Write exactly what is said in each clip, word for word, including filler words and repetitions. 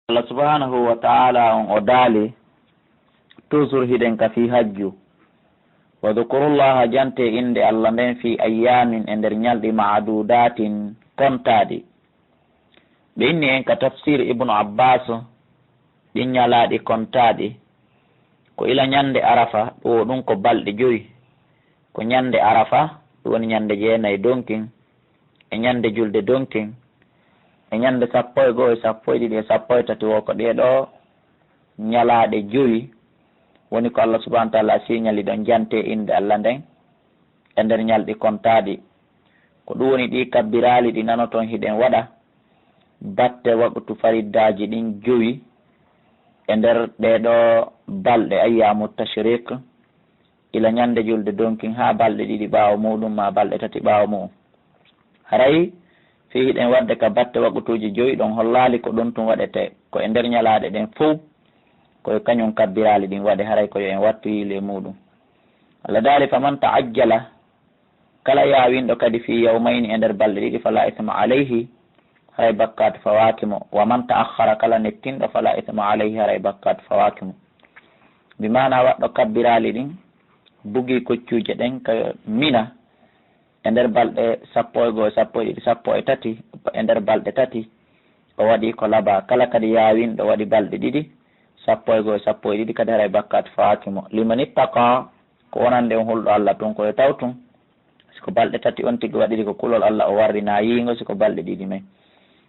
Allah subhanahu wa ta'ala on o daali, toujours hiɗen ka fii hajju. "Wadhkurullaha," jante innde Allah nden, "fii ayyaamin," e nder ñalɗi, "ma'duudaatin," kontaaɗi. Ɓe inni en ka tafsir Ibnu Abbas, ɗin ñalaaɗi kontaaɗi, ko ila ñande Arafa, ɗum o ɗum ko balɗe jowi. Ko ñande Arafa, ɗum woni ñande jeenayi donkin, e ñande julde donkin, e ñande sappo e go'o, e sappo e ɗiɗi, e sappo e tati, wo ko ɗee ɗoo ñalaaɗe jowi woni ko Allah subhanahu wa ta'ala siñali ɗon jante innde Allah nden e nder ñalɗi kontaaɗi. Ko ɗum woni ɗii kabbiraali ɗi nanoton hiɗen waɗa batte waqtu fariddaaji ɗin jowi e nder ɗee ɗoo balɗe ayyaamu tashriq, ila ñande julde donkin haa balɗe ɗiɗi ɓaawo muɗum, maa balɗe tati ɓaawo mu'um. Haray fii hiɗen waɗde ka batte waqtuuji jowi ɗon hollaali ko ɗon tun waɗetee, ko e nder ñalaaɗe ɗen fow, ko e kañum kabbiraali ɗin waɗe, haray ko yo en wattu yiili e muɗum. Allah daali, "Faman ta'ajjala," kala yaawinɗo kadi, "fii yawmayni," e nder balɗe ɗiɗi, "falaa isma alayhi," haray bakkaatu fawaaki mo. "Wa man ta'akhkhara," kala nettinɗo, "falaa isma alayhi," haray bakkaatu fawaaki mo. Bi maana waɗɗo kabbiraali ɗin, bugi koccuuje ɗen ka Mina, e nder balɗe sappo e go'o, sappo e ɗiɗi, sappo e tati, e nder balɗe tati, o waɗi ko labaa. Kala kadi yaawinɗo waɗi balɗe ɗiɗi, sappo e go'o, sappo e ɗiɗi kadi, haray bakkaatu fawaaki mo. "Liman ittaqa," ko wonande on hulɗo Allah tun, ko yo taw tun, si ko balɗe tati on tigi waɗiri ko kulol Allah, o warri na yiingo, si ko balɗe ɗiɗi men.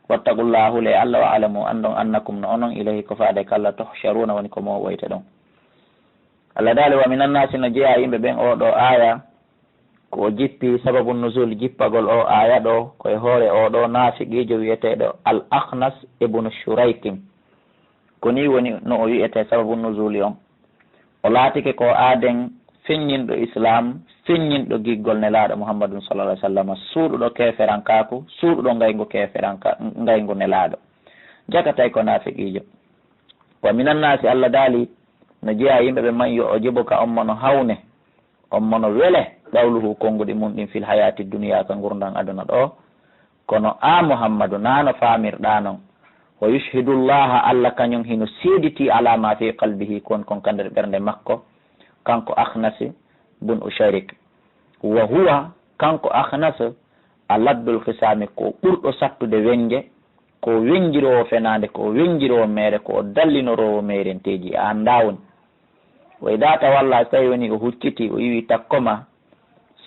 "Wattaqullaha," hule Allah, "wa'lamu," anndon, "annakum," no onon, "ilayhi," ko faade ka Allah, "tuhsharuna," woni ko mooɓoyte ɗon. Allah daali, "Wa minan naasi," no jeyaa yimɓe ɓen, oo ɗoo aaya, ko o jippi, sababu nuzul jippagol oo aaya ɗoo, ko e hoore oo ɗoo naafiqiijo wi'eteeɗo Al Akhnas ibnu Shuraykin. Ko nii woni no o wi'etee, sababu nuzuli on. O laatike ko aaden feññinɗo Islaam, feññinɗo giggol Nelaaɗo Muhammadun sallallahu alaihi wasallam, suuɗuɗo keeferankaaku, suuɗuɗo ngayngu keeferanka-, ngayngu Nelaaɗo. Jakatay ko naafiqiijo. "Wa minan naasi," Allah daali, no jeyaa yimɓe ɓe, "man yu'jibuka," on mo no hawne, on mo no wele, "qawluhu," konnguɗi mun ɗin, "fil hayaati dunya," ka ngurndan aduna ɗoo. Kono an Muhammadu, naa no faamirɗaa non. "Wa yushhidullaha," Allah kañum hino seeditii, "ala ma fi qalbihi," kon, kon ka nder ɓernde makko, kanko Akhnasi bun Ushayrik. "Wa huwa," kanko Akhnas, "aladdul khisaami," ko ɓurɗo sattude weñde, ko weñjiroowo fenaande, ko weñjiroowo meere, ko dallinoroowo meerenteeji. A anndaa woni. "Wa idha tawalla," so tawi woni o hucciti, o iwi takko ma,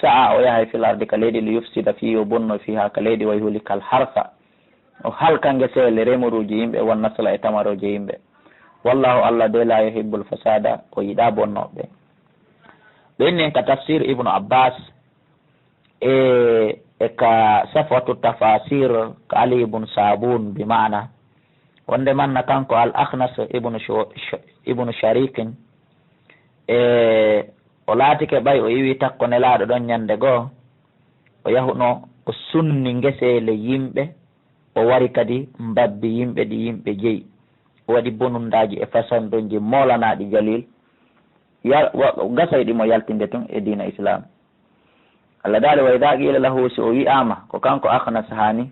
"sa'a," o yahay, "fil ardi," ka leydi, "li yufsida," fii yo bonno, "fiha," ka leydi, "wa yuhlikal harsa," o halka ngeseele, remoruuji yimɓe, "wan nasla," e tamarooje yimɓe. "Wallahu," Allah de, "la yuhibbul fasada," o yiɗaa bonnooɓe. Ɓe inni en ka tafsir Ibnu Abbas, e, e ka Safwatu Tafasir, ka Ali ibn Sabun, bi maana, wonde manna kanko Al Akhnas ibnu Shu-, Shu-, ibnu Sharikin, e, o laatike ɓay o iwi takko Nelaaɗo ɗon ñande goo, o yahuno o sunni ngeseele yimɓe, o wari kadi mbabbi yimɓe ɗi yimɓe jeyi, o waɗi bonundaaji e façon ɗonji moolanaaɗi Jalil, ya-, wa-, gasay ɗi mo yaltinde tun e diina Islam. Allah daali, "Wa idha qila lahu," si o wi'aama, ko kanko Akhnas haani,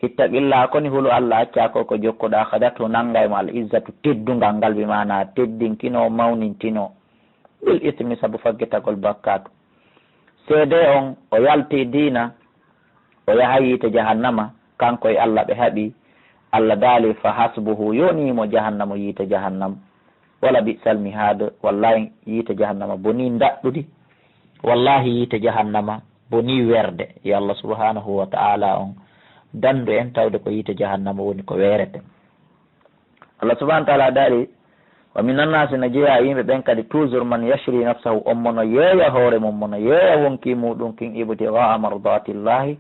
"ittaqillah," koni hulu Allah, accaa ko ko jokkuɗaa, "akhadathu," nanngay mo al izzatu, teddungal ngal, bi maana teddinkinoo, mawnintinoo, "bil ismi," sabu faggitagol bakkaatu. Seedee on, o yalti diina, o yaha yiite jahannama, kanko e Allah ɓe haɓi. Allah daali, "Fa hasbuhu," yonii mo jahannama, yiite jahannama. "Wala bi'sal mihad," wallahi yiite jahannama bonii ndaɗɗudi. Wallahi yiite jahannama bonii werde. Yo Allah subhanahu wa ta'ala on dandu en tawde ko yiite jahannama woni ko weereten. Allah subhanahu wa ta'ala daali, "Wa minan nasi," no jeyaa e yimɓe ɓen kadi, toujours, "man yashri nafsahu," on mo no yeeya hoore mum, mo no yeeya wonkii muɗum kin, "ibtigha'a mardatillahi,"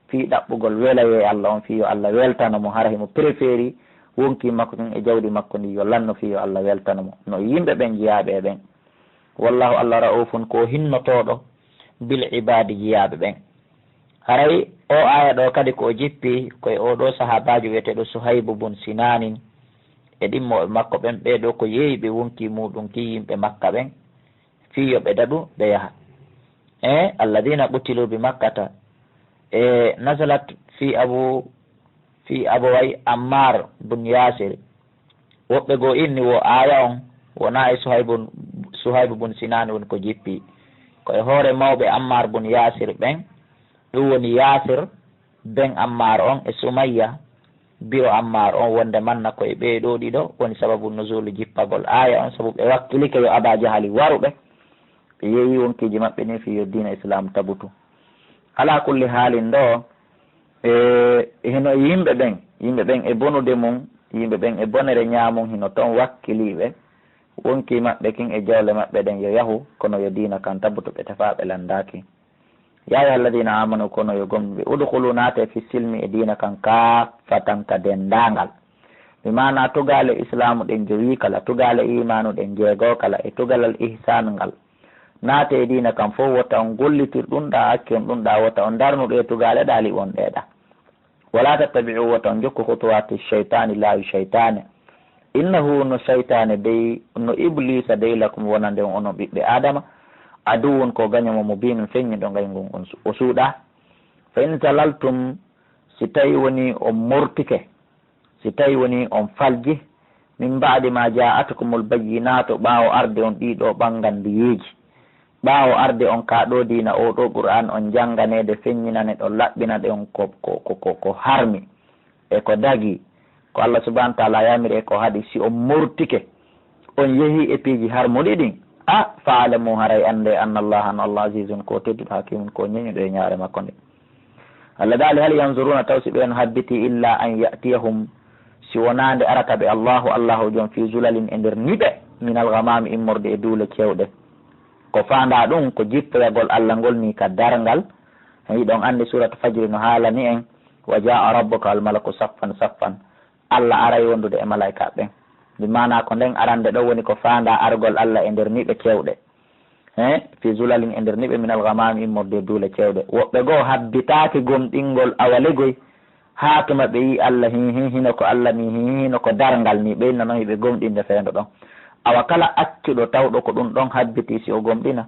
fii ɗaɓɓugol welayee Allah on, fii yo Allah weltano mo, hara himo préféri wonkii makko kin e jawdi makko ndin yo lanno fii yo Allah weltano mo. No yimɓe ɓen jeyaaɓe e ɓen. "Wallahu," Allah, "ra'ufun," ko o hinnotooɗo, "bil ibadi," jeyaaɓe ɓen. Haray oo aaya ɗoo kadi ko o jippi ko e oo ɗoo sahaabaajo wi'eteeɗo Suhaybu bun Sinaanin e ɗimmooɓe makko ɓen, ɓee ɗoo ko yeeyi ɓe wonkii muɗum kin yimɓe Makka ɓen, fii yo ɓe daɗu ɓe yaha. E alladhina qutilu bi Makkata, e nazalat fi abu, fi abaway Ammar bun Yasir, Woɓɓe goo inni wo aaya on wonaa e Suhaybu, Suhaybu bun Sinaani woni ko jippi. Ko e hoore mawɓe Ammaar bun Yaasir ɓen, ɗum woni Yaasir ben Ammaar on e Sumayya bi'o Ammaar on, wonde manna ko e ɓee ɗoo ɗiɗo woni sababu nuzuulu jippagol aaya on, sabu ɓe wakkilike yo Abaa Jahali waru ɓe. Ɓe yeeyi wonkiiji maɓɓe ɗin fii yo diina Islaam tabutu. Alaa kulli haalin ɗoo, e, hino yimɓe ɓen, yimɓe ɓen e bonude mum, yimɓe ɓen e bonere ñaamum, hino ton wakkiliiɓe wonkii maɓɓe kin e jawle maɓɓe ɗen yo yahu, kono yo diina kan tabutu, ɓe tefaa ɓe lanndaaki. Yaa ayyuhal ladiina aamanu, kono yo gomɗinɓe, udkhulu, naatee, fi silmi, e diina kan, kaaffatan, ka denndaangal. Bi maanaa tugaale Islaamu ɗen jowi kala, tugaale iimaanu ɗen jeego kala, e tugalal ihsaan ngal. Naatee e diina kan fow, wota on gollitir ɗum ɗaa, accu on ɗum ɗaa, wota on darnu ɗee tugaale ɗaa, liɓon ɗee ɗaa. Walaa tattabi'u, wota on jokku, khutuwaati shaytaani, laawi shaytaane. Innahu, no shaytaane dey, no Ibliisa dey, lakum, wonande on onon ɓiɓɓe Aadama, aduwwun, ko gaño mon, mubiinun, feññiɗo, ngayngu ngun su-, o suuɗaa. Fa in zalaltum, si tawi wonii on murtike, si tawi wonii on falji, min ba'di maa jaa'atkumul bayyinaatu, ɓaawo arde on ɗii ɗoo ɓannganndiyeeji, ɓaawo arde on kaa ɗoo diina, oo ɗoo Qur'aan, on jannganeede, feññinaneɗo, laɓɓinaɗe on ko, ko, ko, ko, ko harmi e ko dagii, ko Allah subhaanahu wa ta'aalaa yamiri e ko haɗi, si on murtike, on yehii e piiji harmuɗi ɗin, a, fa'lamu, haray anndee, anna Allaaha, no Allah, aziizun, ko tedduɗo, hakiimun, ko ñeñuɗo e ñaare makko nde. Allah daali, hal yanzuruuna, taw si ɓe no habbitii, illaa an ya'tiyahum, si wonaa nde arata ɓe Allaahu, Allaahu jom, fii zulalin, e nder niɓe, minal ghamaami, immorde e duule cewɗe. Ko faandaa ɗum, ko jippoyagol Allah ngol nii ka darngal. Hiɗon anndi suuratu Fajri no haalani en, wa jaa'a rabbuka wal malaku saffan saffan. Allah aray wondude e malaa'ika ɓen. Bi maanaa ko nden arande ɗon woni ko faandaa argol Allah e nder niɓe cewɗe. He, fii zulalin, e nder niɓe, minal ghamaami, immorde e duule cewɗe. Woɓɓe goo habbitaaki gomɗingol awa legoy, haa tuma ɓe yi'i Allah, hi, hi, hino ko Allah nii, hi, hi, hino ko darngal nii, ɓe inna non hiɓe gomɗinde feendo ɗon. Awa kala accuɗo tawɗo ko ɗum ɗon habbitii, si o gomɗina,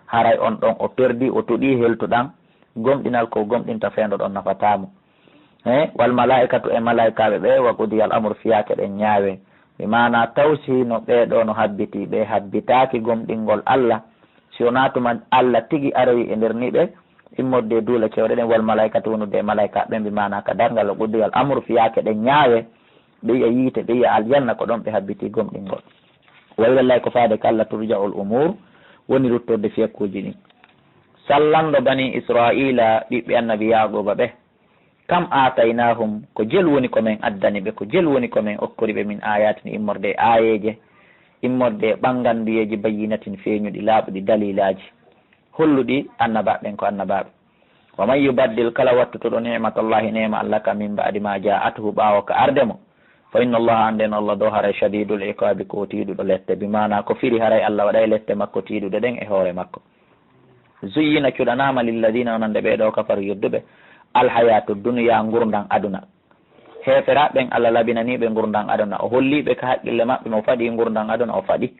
haray on ɗon o perdii, o toɗii heltuɗan, gomɗinal ko gomɗinta feendo ɗon nafataa mo. He, wal malaa'ikatu, e malaa'ikaaɓe ɓe, wa qudiyal amru, fiyaake ɗen ñaawee. Bi maanaa, taw si no ɓee ɗoo no habbitii, ɓe habbitaaki gomɗingol Allah, si wonaa tuma Allah tigi aroyi e nder niɓe, immorde e duule cewɗe ɗen, wal malaa'ikatu, wonude e malaa'ikaaɓe ɓen, bi maanaa ka darngal, wa qudiyal amru, fiyaake ɗen ñaawee, ɓe yi'a yiite, ɓe yi'a aljanna, ko ɗon ɓe habbitii gomɗingol. Wa ilallaahi, ko faade ka Allah, turja'ul umuur, woni ruttorde fiyakkuuji ɗin. Sallanɗo Banii Israa'iila, ɓiɓɓe Annabi Yaaquuba ɓe, kam aataynaahum, ko jelu woni ko men addani ɓe, ko jelu woni ko men okkori ɓe, min aayaatin, immorde e aayeeje, immorde e ɓannganduyeeji, bayyinatin, feeñuɗi, laaɓuɗi, daliilaaji, holluɗi annabaaɓe ɓen ko annabaaɓe. Wa man yubaddil, kala wattutuɗo, ni'matallaahi, neema Allah ka, min ba'di maa jaa'athu, ɓaawo ka arde mo, fa inna Allaaha, anndee no Allah ɗoo, haray shadiidul iqaabi, ko tiiɗuɗo lette. Bi maanaa ko firi haray Allah waɗay lette makko tiiɗuɗe ɗen e hoore makko. Zuyyina, cuɗanaama, lilladiina, wonande ɓee ɗoo, kafaru, yedduɓe, alhayaatu duniyaa, ngurndan aduna. Heeferaaɓe ɓen, Allah labinanii ɓe ngurndan aduna. O hollii ɓe ka haqqille maɓɓe, mo faɗi ngurndan aduna, o faɗi.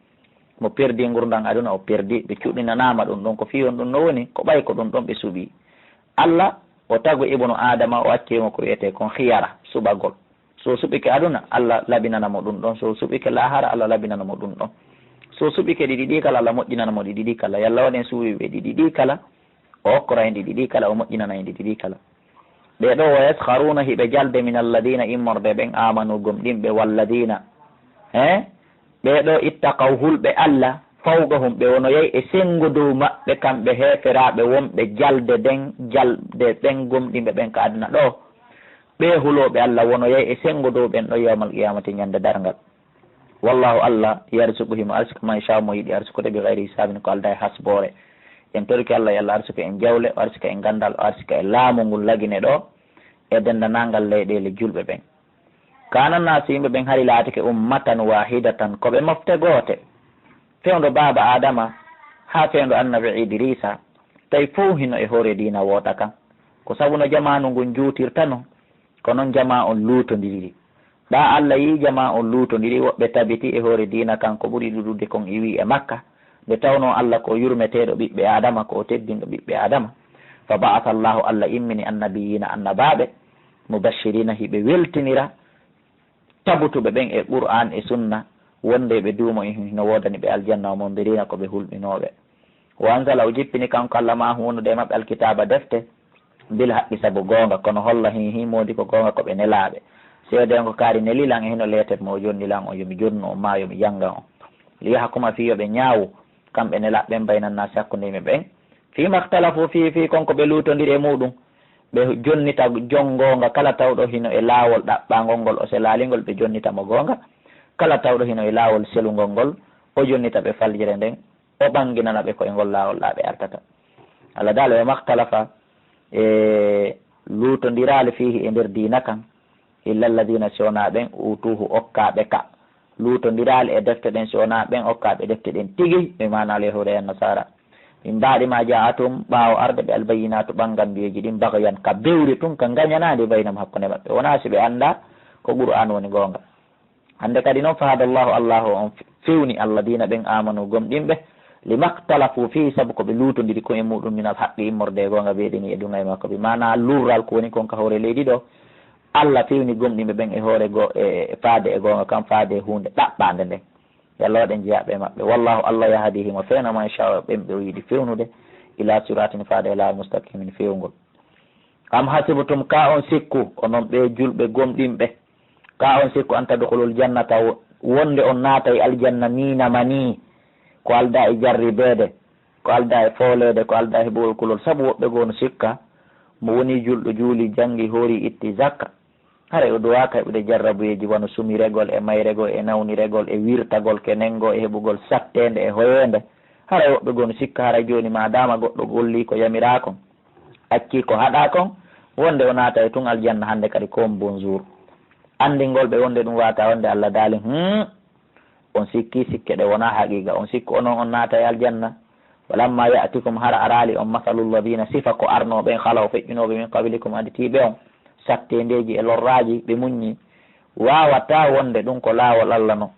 Mo perdi ngurndan aduna, o perdi. Ɓe cuɗinanaama ɗum ɗon, ko fii on ɗum no woni, ko ɓay ko ɗum ɗon ɓe suɓii. Allah o tagu ibnu Aadama, o accii mo ko wi'etee kon khiyara, suɓagol. So o suɓike aduna, Allah labinana mo ɗum ɗon. So o suɓike laahara, Allah labinana mo ɗum ɗon. So o suɓike ɗiɗi ɗii kala, Allah moƴƴinana mo ɗiɗi ɗii kala. Yalla waɗen suɓiiɓe ɗiɗi ɗii kala, o okkora en ɗiɗi ɗii kala, o moƴƴinana en ɗiɗi ɗii kala. Ɓee ɗoo, wa yaskharuuna, hiɓe jalde, min alladiina, immorde ɓen, aamanu, gomɗinɓe, walladiina, he, ɓee ɗoo, ittaqaw, hulɓe Allah, fawqahum, ɓe wonoyay e senngo dow maɓɓe, kamɓe heeferaaɓe wonɓe jalde ɗen, jalde ɓen gomɗinɓe ɓen ka aduna ɗoo. Ɓee hulooɓe Allah wonoyay e senngo dow ɓen ɗon yawmal qiyaamati, ñande darngal. Wallaahu, Allah, yarzuqu, himo arsika, man yashaa'u, mo yiɗi arsukude, bi ghayri hisaabin, ko aldaa e hasboore. En torike Allah, yo Allah arsuku en jawle, o arsika en ganndal, o arsika e laamu ngun Lagine ɗoo, e denndaangal leyɗeele julɓe ɓen. Kaana naasu, yimɓe ɓen hari laatike, ummatan waahidatan, ko ɓe mofte goote. Fewndo baaba Aadama haa fewndo annabi Idriisa, tawi fow hino e hoore diina woota kan. Ko sabu no jamaanu ngun juutirta non, ko non jamaa on luutondiri. Ɗaa Allah yi'i jamaa on luutondiri, woɓɓe tabiti e hoore diina kan ko ɓuri ɗuuɗude kon iwii e Makka, nde tawnoo Allah ko yurmeteeɗo ɓiɓɓe Aadama, ko o teddinɗo ɓiɓɓe Aadama. Fa ba'atha Allaahu, Allah immini annabiyyiina, annabaaɓe, mubashshiriina, hiɓe weltinira, tabutuɓe ɓen e Qur'an e Sunna, wonde ɓe duumo hino woodani ɓe aljanna, o mundirina ko ɓe hulɓinooɓe. Wa anzala, o jippini kanko Allah, ma'ahum, wondude e maɓɓe, alkitaaba, defte, bil haqqi, sabu goonga, kono holla hin, hin moodi ko goonga ko ɓe nelaaɓe. Seedeengo kaari neli lan e hino leeter mo o jonni lan on, yo mi jonnu on maa yo mi janngan on. Li yahkuma, fii yo ɓe ñaawu, kamɓe nelaaɓe ɓen, bayna naasi, hakkunde yimɓe ɓen, fii maktalafu fii, fii kon ko ɓe luutondiri e muuɗum. Ɓe jonnita jon goonga kala tawɗo hino e laawol ɗaɓɓaangol ngol, o selaali ngol, ɓe jonnita mo goonga. Kala tawɗo hino e laawol selungol ngol, o jonnita ɓe faljere nden, o ɓanginana ɓe ko e ngol laawol ɗaa ɓe artata. Allah daali, wa maktalafa, e luutondiraali, fiihi, e nder diina kan, illa alladina, si wonaa ɓen, uutuuhu, okkaaɓe ka. Luutondiraali e defte ɗen, si wonaa ɓen okkaaɓe defte ɗen tigi, ɓe maana alyahuuda e annasaara. Min baadi ma ja'athum, ɓaawo arde ɓe albayyinaatu, ɓangambiyeeji ɗin, baghyan, ka bewre tun, ka ngañanaande, baynahum, hakkunde maɓɓe. Wonaa si ɓe anndaa ko Qur'aan woni goonga. Hannde kadi non, fahada Allahu, Allahu on fewni alladina ɓen, amanu, gomɗinɓe, lima ktalafu fihi, sabu ko ɓe luutondiri kon e muuɗum, minal haqqi, immorde e goonga, ɓe ɗini e duŋay makko, bi maana lurral ko woni kon ka hoore leydi ɗo. Allah fewni gomɗinɓe ɓen e hoore go-, e, e faade e goonga kan, faade e huunde ɗaɓɓaande nden. Yalla waɗen jeyaaɓe e maɓɓe. Wallahu, Allah, yahdi, himo fewna, man yashaa, ɓen ɓe o yiɗi fewnude, ila siratin, faade e laawol, mustaqimin, fewngol. Am hasibtum, ka on sikku, onon ɓe julɓe gomɗinɓe, ka on sikku, an tadkhulul jannata, wo-, wonde on naatay aljanna, ni nama ni, ko aldaa e jarribeede, ko aldaa e fooleede, ko aldaa e heɓugol kulol? Sabu woɓɓe goo no sikka, mo woni julɗo, juuli, janngi, hoori, itti zakka, haray o duwaaka heɓude jarrabuyeeji wano sumiregol e mayregol e nawniregol e wirtagol kenengo e heɓugol satteende e hoyeende. Haray woɓɓe goo no sikka, haray jooni maadaama goɗɗo gollii ko yamiraa kon, accii ko haɗaa kon, wonde o naatay tun aljanna hannde kadi, kon bonjour. Anndingol ɓe wonde ɗum waataa, wonde Allah daali, hmm, on sikki sikke ɗe wonaa haqiiqa, on sikku onon on naatay aljanna. Walamma ya'tikum, hara araali on, masalul ladina, sifa ko arnoo ɓen, khalaw, feƴƴunooɓe, min qablikum, aditii ɓe on, satteendeeji e lorraaji ɓe muññi. Waawataa wonde ɗum ko laawol Allah non.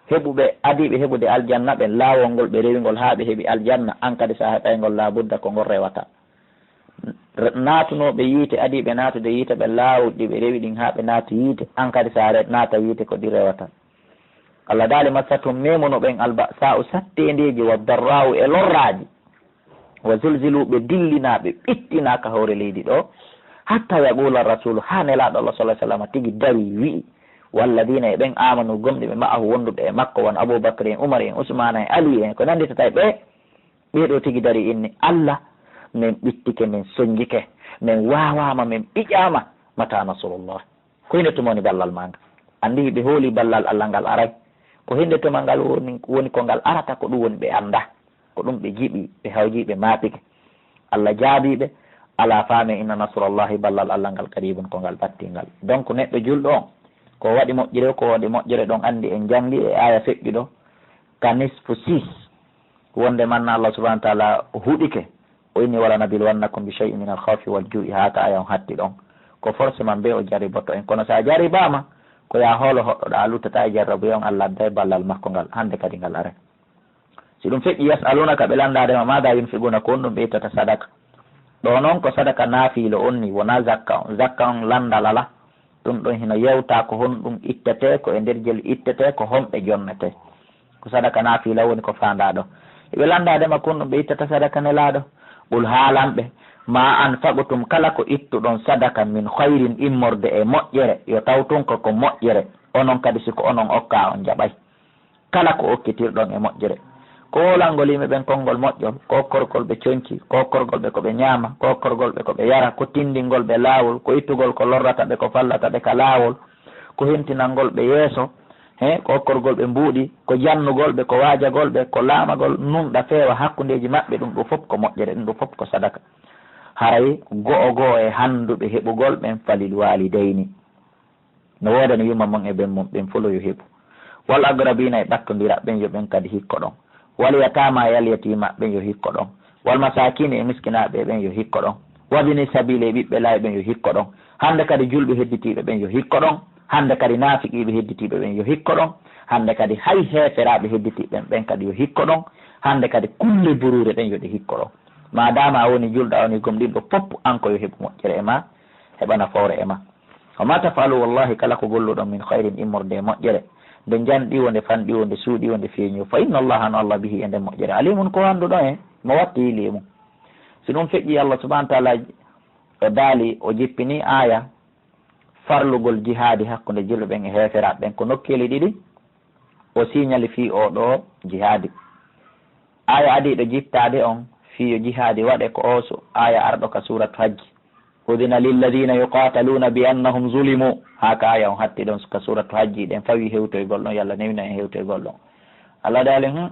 Heɓuɓe, adiiɓe heɓude aljanna ɓen, laawol ngol ɓe rewi ngol haa ɓe heɓi aljanna, an kadi sa heɓay ngol, laabudda ko ngol rewata. Re-, naatunooɓe yiite, adiiɓe naatude yiite, ɓe laawol ɗi ɓe rewi ɗin haa ɓe naati yiite, an kadi sa re-, naata yiite, ko ɗi rewata. Allah daali, massathum, memuno ɓen, alba'sa'u, satteendeeji, wa darra'u, e lorraaji. Wa zulzilu, ɓe dillinaa, ɓe ɓittinaa ka hoore leydi ɗo. Hatta yaqula rasulu, haa Nelaaɗo Allah, sallallahu alaihi wasallam, tigi dari, wi'i, walladina, e ɓen, amanu, gomɗinɓe, ma'ahu, wonduɓe e makko, wano Abu Bakr en, Umar en, Usmana en, Ali en, ko nannditata e ɓe, ɓee ɗoo tigi dari, inni, Allah, min ɓittike, min sonnjike, min waawaama, min ɓiƴaama, mata nasrullah? Ko hinde tuma woni ballal maa ngal? Anndi ɓe hooli ballal Allah ngal aray. Ko hinde tuma ngal woni, woni ko ngal arata, ko ɗum woni ɓe annda. Ko ɗum ɓe jiɓi, ɓe hawji, ɓe maapike. Allah jaabii ɓe, alaa faame, inna nasrallahi, ballal Allah ngal, qaribun, ko ngal ɓattingal. Donc, neɗɗo julɗo on, ko waɗi moƴƴere, ko waɗi moƴƴere ɗon, anndi en janngi e aaya feƴƴuɗo, ka nisfu six, wonde manna Allah subhanahu wa ta'ala huɗike, o inni, wala nabluwannakum bi shay'in min al khawfi wal ju'i, haa ka aaya on hatti ɗon. Ko forcément ɓe o jarriboto en. Kono sa jarribaama, ko yaa hoolo hoɗɗoɗaa, a luttataa e jarrabuye on, Allah adday ballal makko ngal, hande kadi ngal aray. Si ɗum feƴƴi, yas'alunaka, ɓe lanndaade ma, maada yunfiquna, ko honɗum ɓe ittata sadaka. Ɗo noon ko sadaka naafiilo on ni, wonaa zakka on. Zakka on lanndal alaa. Ɗum ɗon hino yewta ko honɗum ittetee, ko e nder jelu ittetee, ko homɓe jonnetee. Ko sadaka naafiila woni ko faandaa ɗo. Eɓe lanndaade ma ko honɗum ɓe ittata sadaka, Nelaaɗo. Qul, haalan ɓe, ma anfaqtum, kala ko ittuɗon sadaka, min khayrin, immorde e moƴƴere, yo taw tun ko ko moƴƴere. Onon kadi, si ko onon okkaa, on jaɓay. Kala ko okkitirɗon e moƴƴere, ko hoolangol yimɓe ɓen konngol moƴƴol, ko okkorgol ɓe conci, ko okkorgol ɓe ko ɓe ñaama, ko okkorgol ɓe ko ɓe yara, ko tinndingol ɓe laawol, ko ittugol ko lorrata ɓe, ko fallata ɓe ka laawol, ko hentinangol ɓe yeeso, he, ko okkorgol ɓe mbuuɗi, ko jannugol ɓe, ko waajagol ɓe, ko laamagol nunɗa feewa hakkundeeji maɓɓe, ɗum ɗo fof ko moƴƴere, ɗum ɗo fof ko sadaka. Haray go'o go'o e hannduɓe heɓugol ɓen, falil waalidayni. No woodani yumma mon e ben mum, ɓen folo yo heɓu. Wal aqrabina, e ɓattondiraaɓe ɓen, yo ɓen kadi hikko ɗon. Wal yatama, e alyatiimaaɓe ɓen, yo hikko ɗon. Wal masakini, e miskinaaɓe ɓen, yo hikko ɗon. Wabni sabili, e ɓiɓɓe laawi ɓen, yo hikko ɗon. Hande kadi julɓe hedditiiɓe ɓen, yo hikko ɗon. Hande kadi naafiqiiɓe hedditiiɓe ɓen, yo hikko ɗon. Hande kadi hay heeferaaɓe hedditiiɓe ɓen, ɓen kadi yo hikko ɗon. Hande kadi kulle buruure ɗen, yo ɗe hikko ɗon. Maadaama a woni julɗo, a woni gomɗinɗo, fop an ko yo heɓu moƴƴere e ma, heɓa nafoore e ma. Wa ma taf'alu, wallahi, kala ko golluɗon min khayrin, immorde e moƴƴere, nde njanɗiwo, nde fanɗiwo, nde suuɗiwo, nde feeñiwo, fa inna Allaha, no Allah, bihi, e nden moƴƴere, alimun, ko annduɗo e mo watti yili e mum. Si ɗum feƴƴi, Allah subhanahu wa ta'ala o daali, o jippini aaya farlugol jihaadi hakkunde julɓe ɓen e heeferaaɓe ɓen, ko nokkeeli ɗiɗi o siñali fii oo ɗoo jihaadi. Aaya adiiɗo jittaade on fii yo jihaadi waɗe ko oo su-, aaya arɗo ka suuratu Hajji. Udina lilladina yuqataluna bi annahum zulimu. Haa ka aaya on hatti ɗon ka suuratu Hajji, ɗen fawi hewtoygol ɗon, yo Allah newina en hewtoygol ɗon. Allah daali, hmm,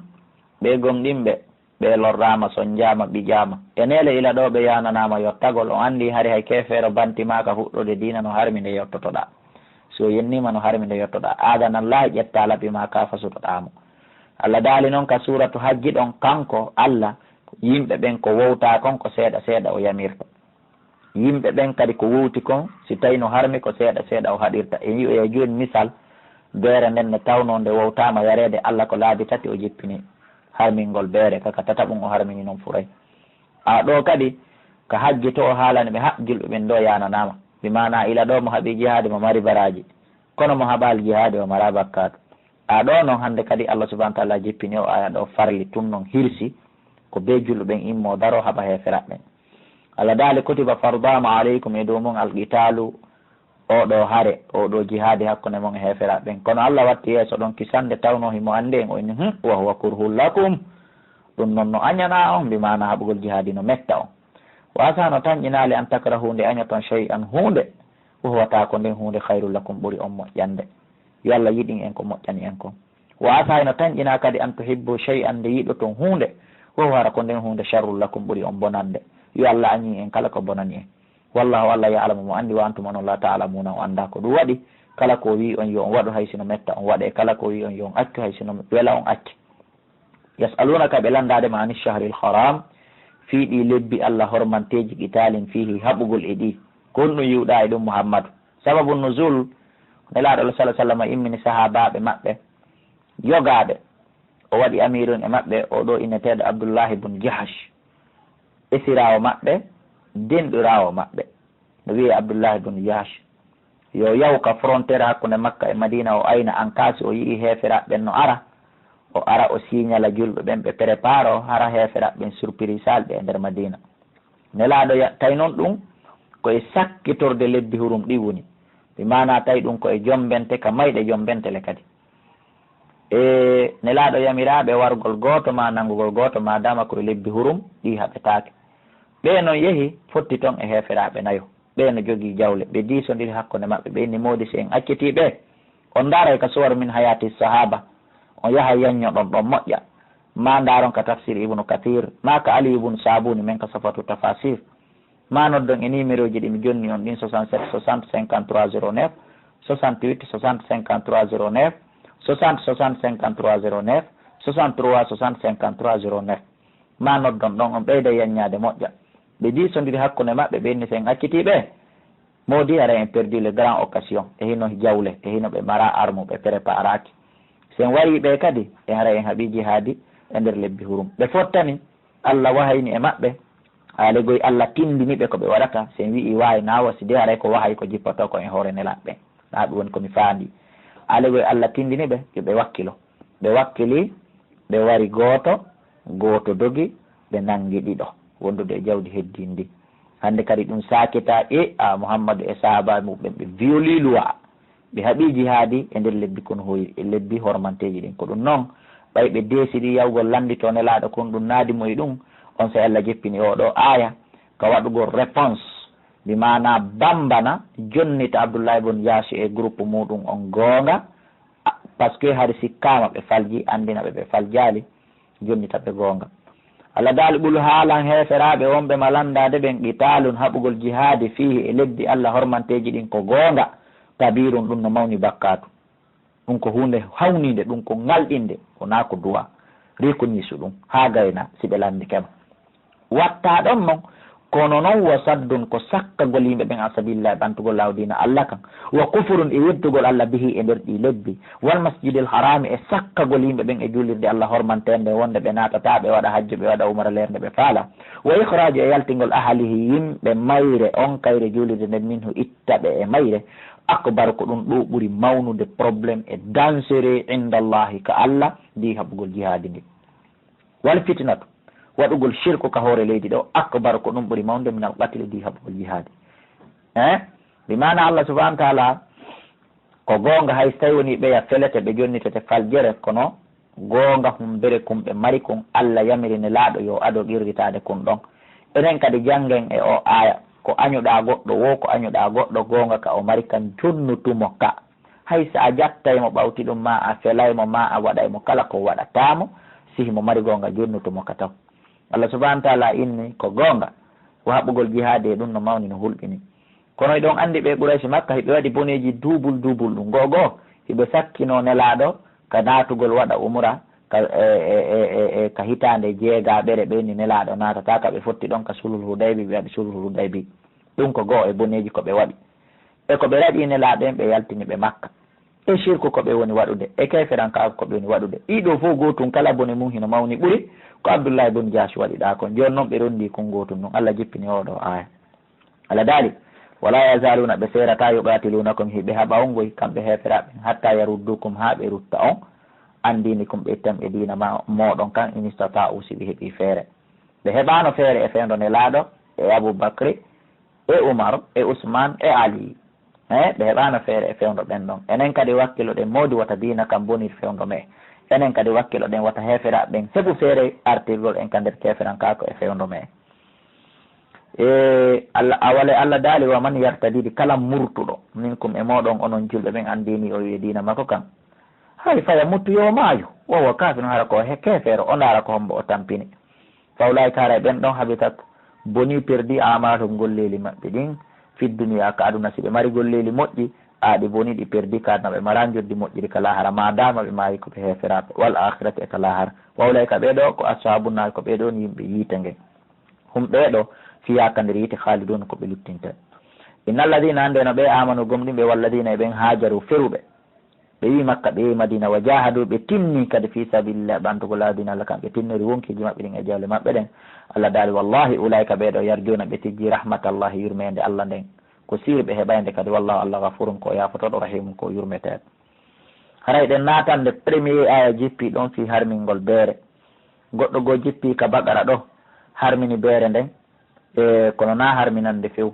ɓe gomɗinɓe, ɓe lorraama, sonjaama, ɓijaama. E neele ila ɗoo ɓe yaananaama yottagol. On anndi hari hay keefeero bantimaaka fuɗɗude diina no harmi nde yottotoɗaa. Si o yenniima no harmi nde yottoɗaa. Aadanan laahi ƴettaa laɓi maa kaa fasutoɗaa mo. Allah daali non ka suuratu Hajji ɗon, kanko Allah, yimɓe ɓen ko wowtaa kon ko seeɗa seeɗa o yamirta. Yimɓe ɓen kadi ko wowti kon, si tawi no harmi ko seeɗa seeɗa o haɗirta. En yi'oya jooni misal, beere nden ne tawnoo nde wowtaama yareede, Allah ko laabi tati o jippini harmingol beere, ka ka tataɓum o harmini non furay. A ɗoo kadi, ka Hajji to o haalani ɓe, ha, julɓe ɓen ɗoo yaananaama. Bi maanaa ila ɗoo mo haɓi jihaadi mo mari baraaji, kono mo haɓaali jihaadi o maraa bakkaatu. A ɗoo non hannde kadi Allah subhanahu wa ta'ala jippini o aaya ɗoo farli tun non hirsi ko bee julɓe ɓen immoo daroo haɓa heeferaaɓe ɓen. Allah daali, kutiba fardama alaykum, e dow mon alqitaalu, oo ɗoo hare, oo ɗoo jihaadi hakkunde mon e heeferaaɓe ɓen. Kono Allah watti yeeso ɗon kisannde tawnoo himo anndi en, o inni, hmm, wa huwa kurhun lakum. Ɗum non no añanaa on, bi maanaa haɓugol jihaadi no metta on. Wa asaa no tanƴinaali an takrahu nde añoton shay'an huunde, wa huwa taa ko nden huunde khayrun lakum ɓuri on moƴƴande. Yo Allah yiɗin en ko moƴƴani en kon. Wa asaa no tanƴinaa kadi an tuhibbu shay'an nde yiɗoton huunde, wa huwa hara ko nden huunde sharrun lakum ɓuri on bonande. Yo Allah añin en kala ko bonani en. Wallahu Allah ya'lamu mo anndi wa antum onon la ta'lamuna on anndaa ko ɗum waɗi. Kala ko o wi'i on yo on waɗu hay sino metta on waɗe, kala ko o wi'i on yo on accu hay sino wela on acci. Yas'alunaka ɓe lanndaade ma ani shahril haram fii ɗii lebbi Allah hormanteeji qitaalin fiihi haɓugol e ɗii. Ko honɗum yi'uɗaa e ɗum Muhammadu? Sababu nuzul, Nelaaɗo Allah sallallahu alaihi wasallam immini sahaabaaɓe maɓɓe yogaaɓe. O waɗi amirun e maɓɓe, oo ɗoo inneteeɗo Abdullahi bun Jahash, esiraawo maɓɓe, denɗiraawo maɓɓe. No wi'ee Abdullahi bun Jahash. Yo yahu ka frontière hakkunde Makka e Madina, o ayna an kaa si o yi'ii heeferaaɓe ɓen no ara. O ara o siñala julɓe ɓen ɓe prépare o, hara heeferaaɓe ɓen surprise ɓe e nder Madina. Nelaaɗo ya-, tawi non ɗum ko e sakkitorde lebbi hurum ɗi woni. Bi maanaa tawi ɗum ko e jombente ka mayɗe jombente le kadi. E Nelaaɗo yamiraaɓe wargol gooto maa nanngugol gooto, maadaama ko e lebbi hurum, ɗi haɓetaake. Ɓee non yehi, fotti ton e heeferaaɓe nayo. Ɓee no jogii jawle, ɓe diisondiri hakkunde maɓɓe, ɓe inni, moodi si en accitii ɓe, on ndaaray ka suwaru min hayati sahaba, on yaha yanñoɗon ɗon moƴƴa. Maa ndaaron ka tafsir Ibnu Kathir, maa ka Ali ibn Sabuni men ka Safatu Tafasir. Maa noddon e numéroji ɗi mi jonni on ɗin, soixante-sept soixante cinquante-trois zéro neuf, soixante-huit soixante cinquante-trois zéro neuf, soixante soixante cinquante-trois zéro neuf, soixante-trois soixante cinquante-trois zéro neuf. Maa noddon ɗon, on ɓeyda yanñaade moƴƴa. Ɓe diisondiri hakkunde maɓɓe, ɓe inni, si en accitii ɓe, moodi hara en perdi le grand occasion. E hino jawle, e hino ɓe mara armu, ɓe préparaaki. Si en warii ɓe kadi, e hara en haɓii jihaadi e nder lebbi hurum. Ɓe fottani, Allah wahayni e maɓɓe, aalegoy Allah tindini ɓe ko ɓe waɗata. Si en wi'ii waawi naawa, si de haray ko wahayi ko jippotoo ko e hoore Nelaaɓe ɓen. Naa ɗum woni ko mi faandi. Aalegoy Allah tindini ɓe, yo ɓe wakkilo. Ɓe wakkili, ɓe wari gooto, gooto dogi, ɓe nanngi ɗiɗo, wondude e jawdi heddiindi. Hannde kadi ɗum saakitaa, e a Muhammadu e sahaabaaɓe muɓɓen, ɓe violii luwaa. Ɓe haɓii jihaadi e nder lebbi kon hoy-, e lebbi hormanteeji ɗin. Ko ɗum non, ɓay ɓe deesiri yahugol lannditoo Nelaaɗo kon, ɗum naadi mo e ɗum, on saa'i Allah jippini oo ɗoo aaya ka waɗugol réponse, bi maanaa bambana, jonnita Abdullahi bun Jahsh e groupe muuɗum on goonga, a, parce que hari sikkaama ɓe falji, anndina ɓe ɓe faljaali, jonnita ɓe goonga. Allah daali, qul, haalan heeferaaɓe wonɓe ma lanndaade ɓen, qitaalun, haɓugol jihaadi, fiihi, e lebbi Allah hormanteeji ɗin, ko goonga, kabiirun, ɗum no mawni bakkaatu. Ɗum ko huunde hawniinde, ɗum ko ŋalɗinnde, wonaa ko duwaa. Reconnaisse ɗum, haa gayna, si ɓe lanndike ma. Wattaa ɗon non, kono non wa saddun ko sakkagol yimɓe ɓen an sabilillahi ɓantugol laawo diina Allah kan, wa kufrun e yeddugol Allah bihi e nder ɗii lebbi, wal masjidil harami e sakkagol yimɓe ɓen e juulirde Allah hormanteende wonde ɓe naatataa ɓe waɗa hajju ɓe waɗa umra leer nde ɓe faala, wa ikhraju e yaltingol ahalihi yimɓe mayre on kayre juulirde nden minhu itta ɓe e mayre, Akbar, ko ɗum ɗo ɓuri mawnude problème e dangereux inda Allahi ka Allah, ndi haɓugol jihaadi ndi. Wal fitnatu, waɗugol shirku ka hoore leydi ɗo, akbar, ko ɗum ɓuri mawnude minal qatli, ndi haɓugol jihaadi. Eh? Bi maana Allah subhanahu wa ta'ala, ko goonga, hay so tawi woni ɓeya felete, ɓe jonnitete faljere, kono goonga humbere kun ɓe mari kun, Allah yamiri Nelaaɗo yo ado qirritaade kun ɗon. Enen kadi janngen e o aaya, ko añuɗaa goɗɗo woo, ko añuɗaa goɗɗo, goonga ka o mari kan, jonnutu mo ka. Hay so a jattay mo ɓawti ɗum, ma a felay mo, ma a waɗay mo kala ko waɗataa mo, si himo mari goonga, jonnutu mo ka taw. Allah subhanahu wa ta'ala inni ko goonga, ko haɓugol jihaadi e ɗum no mawni, no hulɓini. Kono hiɗon anndi ɓe Quraysh Makka, hiɓe waɗi boneeji duubul duubul ɗum. Go'o go'o, hiɓe sakkinoo Nelaaɗo ka naatugol waɗa umra ka, e, e, e, e, e, ka hitaande jeegaɓere, ɓe ni Nelaaɗo naatataa ka, ɓe fotti ɗon ka Sulhul Hudaybi, ɓe waɗi Sulhul Hudaybi. Ɗum ko go'o e boneeji ko ɓe waɗi. E ko ɓe raɗi Nelaaɗo en, ɓe yaltini ɓe Makka. E shirku ko ɓe woni waɗude, e keeferankaaku ko ɓe woni waɗude. Ɗii ɗoo fof gootun kala bone mum hino mawni ɓuri ko Abdullahi bun Jahsh waɗi ɗaa kon. Jooni non ɓe ronndii kon gootun non. Allah jippini oo ɗoo aaya. Allah daali, "Wala yazaluna", ɓe seerataa, "yuqatilunakum", hiɓe haɓa on ngoy, kamɓe heeferaaɓe, "hatta yaruddukum", haa ɓe rutta on, "an dinikum", ɓe ittan e diina ma, mooɗon kan, "in istata'u", si ɓe heɓii feere. Ɓe heɓaano feere e fewndo Nelaaɗo, e Abu Bakri, e Umar, e Usman, e Ali. Eh, ɓe heɓaano feere e fewndo ɓen ɗon. Enen kadi wakkiloɗen, moodi wota diina kan bonir fewndo me'e. Enen kadi wakkiloɗen wota heeferaaɓe ɓen heɓu feere artirgol en ka nder keeferankaaku e fewndo me'e. E Allah, awale Allah daali, "Wa man yartadid", kala murtuɗo, "minkum", e mooɗon onon julɓe ɓen, "an dini", o wi'e diina makko kan, "hay faya mutu, yo maayu, wa huwa kafirun", hara ko he keefeero, o ndaara ko hombo o tampini. "Fa ulaika", haray ɓen ɗon, "habitat", boni, perdi, "a'maluhum", golleeli maɓɓe ɗin, "fid dunya", ka aduna. Si ɓe mari golleeli moƴƴi, a ɗi boni, ɗi perdi, ka aduna ɓe mara njoddi moƴƴiri ka laahara, ma dama ɓe maayi ko ɓe heeferaaɓe, "wal akhirati", e ka laahara. "Wa ulaika", ɓee ɗoo, "ko ashabun nar", ko ɓee ɗoo ni yimɓe yiite ngen. "Hum", ɓee ɗoo, "fiha", ka nder yiite, "khalidun", ko ɓe luttinte. "Innal ladhina", annde no ɓe, "amanu", gomɗinɓe, "wal ladhina", e ɓen, "hajaru", feruɓe. Ɓe wi Makka, ɓe yehi Madina, "wa jahadu", ɓe tinni kadi, "fi sabilillah", ɓantugol laabi diina Allah kan, ɓe tinnori wonkiiji maɓɓe ɗin e jawle maɓɓe ɗen. Allah daali, "Wallahi, ulaika", ɓee ɗoo, "yarjuna", ɓe tijji, "rahmatallahi", yurmeende Allah nden. "Ko sir ɓe heɓaynde kadi, "wallahu", Allah, "ghafurun", ko o yaafotooɗo, "rahimun", ko o yurmeteeɗo. Haray ɗen naatande premier aaya jippi ɗon fii harmingol beere. Goɗɗo goo jippi ka Baqara ɗoo, harmini beere nden, e kono naa harminande few.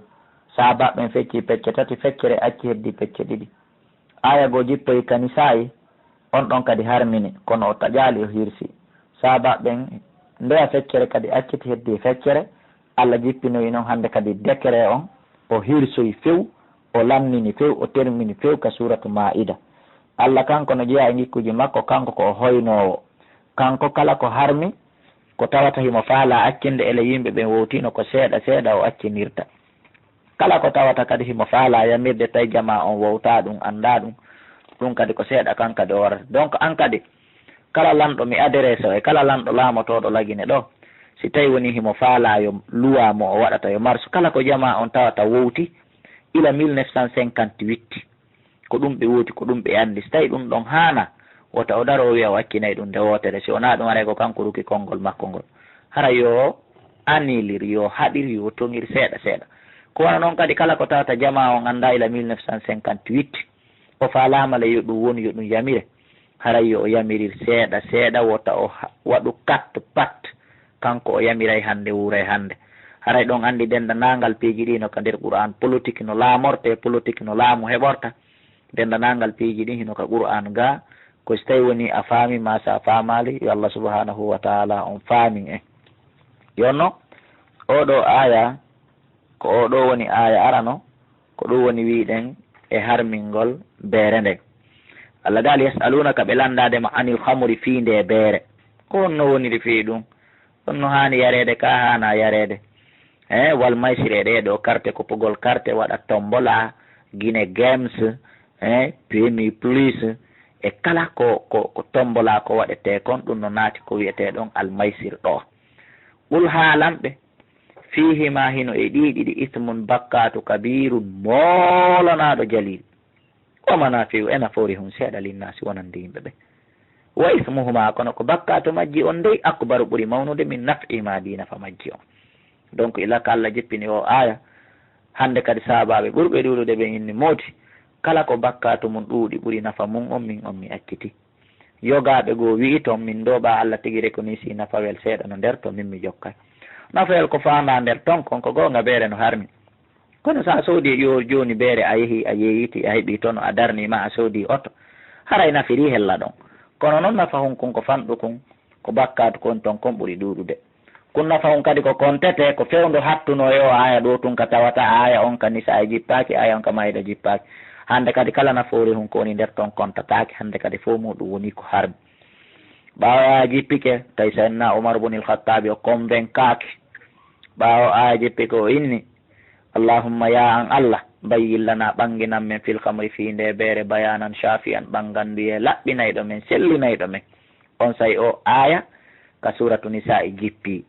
Saabaaɓe ɓen fecci pecce tati, feccere acci, heddi pecce ɗiɗi. Aaya goo jippoyi ka Nisaa'i, on ɗon kadi harmini, kono o taƴaali, o hirsi. Saabaaɓe ɓen ndeya feccere kadi acciti, heddi feccere. Allah jippinoyi non hande kadi décret on, o hirsoyi few, o lannini few, o termini few ka Suuratu Maa'ida. Allah kanko no jeyaa e ngikkuuji makko, kanko ko o hoynoowo. Kanko kala ko harmi, ko tawata himo faalaa accinde, ele yimɓe ɓen wowtiino ko seeɗa seeɗa o accinirta. Kala ko tawata kadi himo faalaa yamirde, tawi jamaa on wowtaa ɗum, anndaa ɗum, ɗum kadi ko seeɗa kan kadi o warata. Donc, an kadi, kala lanɗo, mi adresse o e kala lanɗo laamotooɗo Lagine ɗoo, si tawi woni himo faalaa yo luwaa mo o waɗata yo marsu, kala ko jamaa on tawata wowti ila mille neuf cent cinquante-huit, ko ɗum ɓe wooti, ko ɗum ɓe anndi. Si tawi ɗum ɗon haana, wota o daro o wi'a o accinay ɗum nde wootere. Si wonaa ɗum, haray ko kanko ruki konngol makko ngol. Hara yo annilir, yo haɗir, yo toŋir seeɗa seeɗa. Ko wano non kadi kala ko tawata jamaa on anndaa ila mille neuf cent cinquante-huit, o faalaama le yo ɗum won, yo ɗum yamire. Haray yo o yamirir seeɗa seeɗa, wota o ha-, waɗu kat pat. Kanko o yamiray hannde, wuuray hannde. Haray ɗon anndi denndanangal piiji ɗi no ka nder Qur'an, politique no laamorte, politique no laamu heɓorta. Denndanangal piiji ɗi hino ka Qur'an ga, ko si tawi woni a faami, ma sa faamaali, yo Allah subhanahu wa ta'ala on faamin en. Yonno, oo ɗoo aaya, ko oo ɗoo woni aaya arano, ko ɗum woni wi'uɗen e harmingol beere nden. Allah daali, "Yas'alunaka", ɓe lanndaade ma, "anil khamri", fii nde beere. Ko honno woniri fii ɗum? Honno haani yareede, ka haanaa yareede? Eh, wal maysir, e ɗee ɗoo karte, kopogol karte, waɗa tombola, Guinée Games, eh, P M U plus, e kala ko, ko, ko tombola ko waɗetee kon, ɗum no naati ko wi'etee ɗon al maysir ɗoo. Qul, haalan ɓe, "fiihima", hino e ɗii ɗiɗi, "ismun", bakkaatu, "kabiirun", moolanaaɗo, "jaliil", "wa manaafi'u", e nafoore hun seeɗa, "linnaasi", wonande yimɓe ɓe, "wa ismuhuma", kono ko bakkaatu majji on dey, "akbaru", ɓuri mawnude, "min naf'ihima", ɗi nafa majji on. Donc, ila ka Allah jippini o aaya, hannde kadi sahaabaaɓe ɓurɓe ɗuuɗude ɓen inni mooti, Kala ko bakkaatu mum ɗuuɗi ɓuri nafa mum on, min on mi acciti. Yogaaɓe goo wi'i ton min ndooɓaa Alla tigi rekonisi nafawel seeɗa no nder ton, min mi jokkay. Nafawel ko faandaa nder ton kon ko goonga beere no harmi. Kono so a soodi yo jooni beere a yehi a yeeyiti a heɓii tono a darnii ma a soodi oto, haray nafirii hella ɗon. Kono non nafa hun kun ko fanɗu kun, ko bakkaatu kon ton kon ɓuri ɗuuɗude. Kun nafa on kadi ko kontete, ko fewndo hattuno e o aya ɗo tun ka tawata aya on ka Nisa'i jippaaki, aya on ka Maida jippaaki. Hande kadi kala nafoore hun ko woni nder ton kontataake, hande kadi fow muɗum woni ko harmi. Ɓaawo aya jippike, tawi Sayyidina Umar bun il-Khattabi o konvenkaaki. Ɓaawo aya jippike o inni, Allahumma ya an Allah, bayyin lana ɓanginan men fil khamri fii nde beere bayanan shafi'an ɓanganduyee laɓɓinayɗo men, sellinayɗo men. Onsay o aya ka suratu Nisa'i jippi.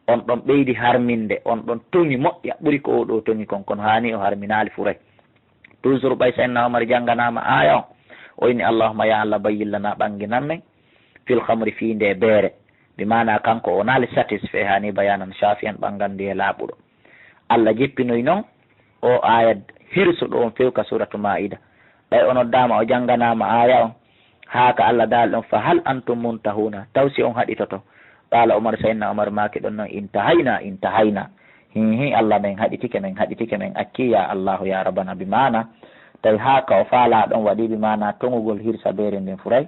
On ɗon ɓeydi harminde, on ɗon toŋi moƴƴa ɓuri ko o ɗo toŋi kon, kono haani o harminaali furay. Toujours ɓay Sayyidina Umar janganaama aya on, o inni, Allahumma ya Allah bayyin lana ɓanginan men fil khamri fii nde beere. Bi maana kanko o naali satisfait haani bayanan shafi'an ɓanganduyee laaɓuɗo. Allah jippinoy non o aya hirsuɗo on few ka suratu Maida. Ɓay o noddaama o jannganaama aya on, haa ka Allah daali ɗon, "Fa hal antum muntahuna?" Taw si on haɗitoto? Qaala Umar, Sayyidina Umar maaki ɗon non, "Intahayna, intahayna." Hihi, Allah, men haɗitike, men haɗitike, men acci, ya Allahu, ya Rabbana, bi maana, tawi haa ka o faalaa ɗon waɗi, bi maana, toŋugol hirsa beere nden furay,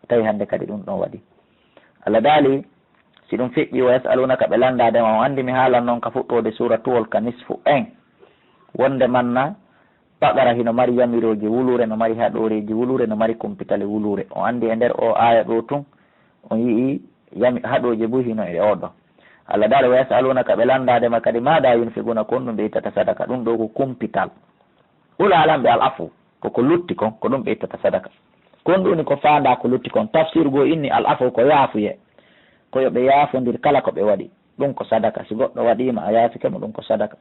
tawi hannde kadi ɗum ɗon waɗi. Allah daali, si ɗum feƴƴi, "Wa yas'alunaka", ɓe lanndaade ma, on anndi mi haalan non ka fuɗɗoode suuratuwol ka nisfu en, wonde manna Baqara hino mari yamirooje wuluure, no mari haɗooreeji wuluure, no mari kumpitale wuluure. O anndi e nder o aaya ɗo tun, on yi'i yami-, haɗooje buy hino e o ɗo. Allah daali, "Wa yas'alunaka", ɓe lanndaade ma kadi, "Maada yunfiquna", ko honɗum ɓe ittata sadaka? Ɗum ɗo ko kumpital. Qul haalan ɓe al afu, ko ko lutti kon, ko ɗum ɓe ittata sadaka. Ko honɗum woni ko faandaa ko lutti kon? Tafsir goo inni al afu ko yaafuye. Ko yo ɓe yaafondir kala ko ɓe waɗi. Ɗum ko sadaka. Si goɗɗo waɗii ma, a yaafike mo, ɗum ko sadaka.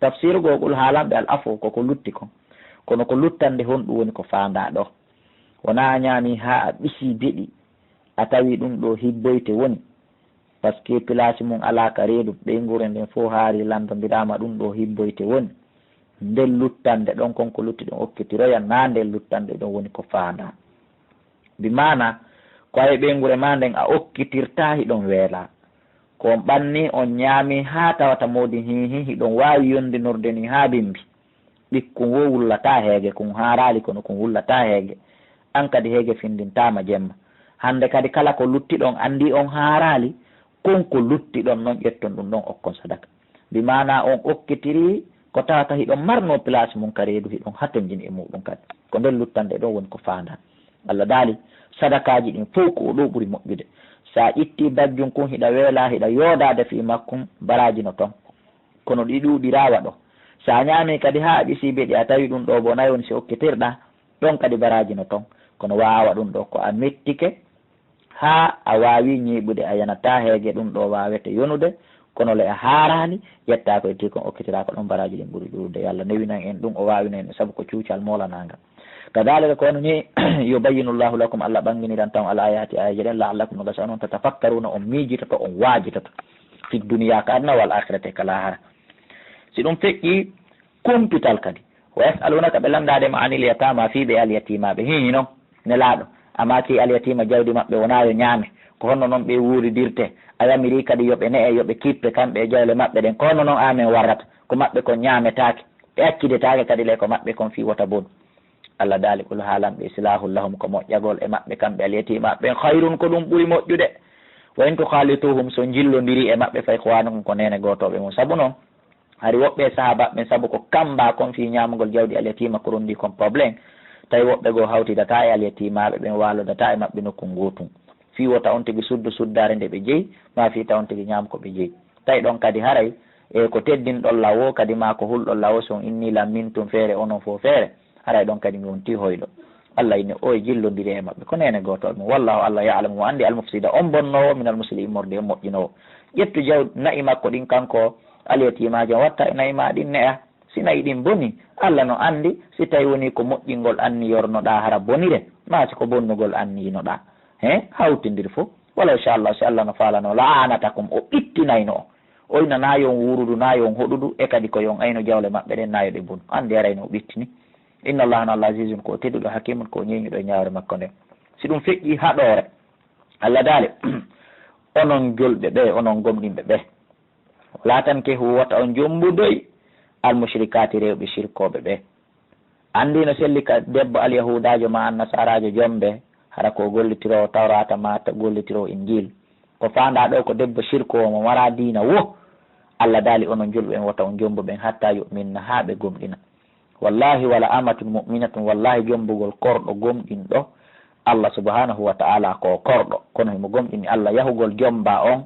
Tafsiru goo, qul haalan ɓe al afu ko ko lutti kon. Kono ko luttande honɗum woni ko faandaa ɗo? Wonaa a ñaamii haa a ɓisii beɗi, a tawii ɗum ɗo hibboyte woni. Parce que place mum alaa ka reedu, ɓeynguure nden fow haari lanndondiraama ɗum ɗo hibboyte woni. Nden luttande ɗon kon ko lutti ɗum okkitiroya, naa nden luttande ɗon woni ko faandaa. Bi maana, ko a e ɓeynguure maa nden a okkitirtaa hiɗon weelaa. Ko on ɓannii, on ñaamii haa tawata moodi hiihi hiɗon waawi yondinorde nii haa bimbi. Ɗikkun woo wullataa heege, kun haaraali kono kun wullataa heege. An kadi heege findintaama jemma. Hannde kadi kala ko lutti ɗon anndii on haaraali, kon ko lutti ɗon non ƴetton ɗum ɗon okkon sadaka. Bi maana on okkitirii ko tawata hiɗon marnoo place mum ka reedu hiɗon hatonjini e muɗum kadi. Ko nden luttande ɗon woni ko faandaa. Allah daali, sadakaaji ɗin fow ko o ɗo ɓuri moƴƴude. Sa ƴittii bajjum kun hiɗa weelaa hiɗa yoodaade fii makkun, baraaji no ton. Kono ɗi ɗuuɗiraa waɗo. Sa ñaamii kadi haa a ɓisii beɗi a tawi ɗum ɗo bo nayon si okkitirɗaa, ɗon kadi baraaji no ton. Kono waawa ɗum ɗo ko a mettike, haa a waawi ñiiɓude a yanataa heege ɗum ɗo waawete yonude, kono le a haaraali, ƴettaa ko ittii kon okkitiraa ko ɗon baraaji ɗin ɓuri ɗuuɗude. Yo Allah newinan en ɗum, o waawina en ɗum, sabu ko cuucal moolanaangal. Kadaalika ko wano ni, yubayyinu Allahu lakum, Allah ɓannginiran tan al ayaati aayeeje ɗen, la'allakum, no gasa onon, tatafakkaruuna, on miijitoto, on waajitoto, fi duniyaa ka aduna, wal aakhirati e ka laahara. Si ɗum feƴƴii, kumpital kadi. Wa yas'alunaka, ɓe lanndaade ma, anil yataama, fii ɓe alyatiimaaɓe. Hii non, Nelaaɗo, a maaki alyatiima jawdi maɓɓe wonaa yo ñaame. Ko honno non ɓe wuuridirtee? A yamirii kadi yo ɓe ne'e, yo ɓe kippe kamɓe e jawle maɓɓe ɗen. Ko honno non amen warrata? Ko maɓɓe kon ñaametaake. Ɓe accitetaake kadi le ko maɓɓe kon fii wota bonu. Allah daali, qul haalan ɓe, islahun lahum, ko moƴƴagol e maɓɓe kamɓe alyatiimaaɓe ɓen, khayrun, ko ɗum ɓuri moƴƴude. Wa in tukhalituhum, so njillondirii e maɓɓe, fa ikhwanukum, ko neene gootooɓe mum. Sabu non, hari woɓɓe e sahaabaaɓe ɓen, sabu ko kamba kon fii ñaamugol jawdi alyatiima ko rondii kon problème, tawi woɓɓe goo hawtidataa e alyatiimaaɓe ɓen, waalodataa e maɓɓe nokku ngootun. Fii wota on tigi suddu suddaare nde ɓe jeyi, maa fii ta on tigi ñaam ko ɓe jeyi. Tawi ɗon kadi haray, e ko teddinɗon law woo, kadi maa ko hulɗon law woo, si on innii lammintum feere, onon fow feere, haray ɗon kadi mi wontii hoyɗo. Allah inni, o e jillondiri e maɓɓe, ko neene gootooɓe mum. Wallahu, Allah, ya'lamu, mo anndi, al-mufsida, on bonnoowo, minal muslihi, immorde e moƴƴinoowo. Ƴettu jaw-, na'i makko ɗin, kanko alyatiimaajo, watta e na'i maa ɗin ne'a. Si na'i ɗin bonii, Allah no anndi, si tawi wonii ko moƴƴingol anniyornoɗaa hara bonire, maa si ko bonnugol anniyinoɗaa. He, hawtindir fow. Walaw sha Allah, si Allah no faalano, la a'anatakum, o ɓittinayno on. Oy na, na yo on wuurudu, na yo on hoɗudu, e kadi ko yo on ayno jawle maɓɓe ɗen, na yo ɗe bonu. Anndi haray no o ɓittini. Inna Allaha, no Allah, azizun, ko o teɗɗuɗo, hakimun, ko o ñeeñuɗo e ñaawre makko nden. Si ɗum feƴƴii haɗoore, Allah daali, onon julɓe ɓe, onon gomɗinɓe ɓe, wala tankihu, wota on jombudoy, al mushrikaati, rewɓe sirkooɓe ɓe. Anndi no selli ka debbo alyahudaajo ma annasaaraajo jombe, hara ko gollitiroowo Tawraata ma ta-, gollitiroowo Injiil. Ko faandaa ɗoo ko debbo sirkoowo mo maraa diina wo. Allah daali, onon julɓe ɓen, wota on jombu ɓen hatta yu'minna, haa ɓe gomɗina. Wallahi, wala amatun mu'minatun, wallahi, jombugol korɗo gomɗinɗo Allah subhanahu wa ta'ala ko korɗo, kono himo gomɗini Allah, yahugol jomba on,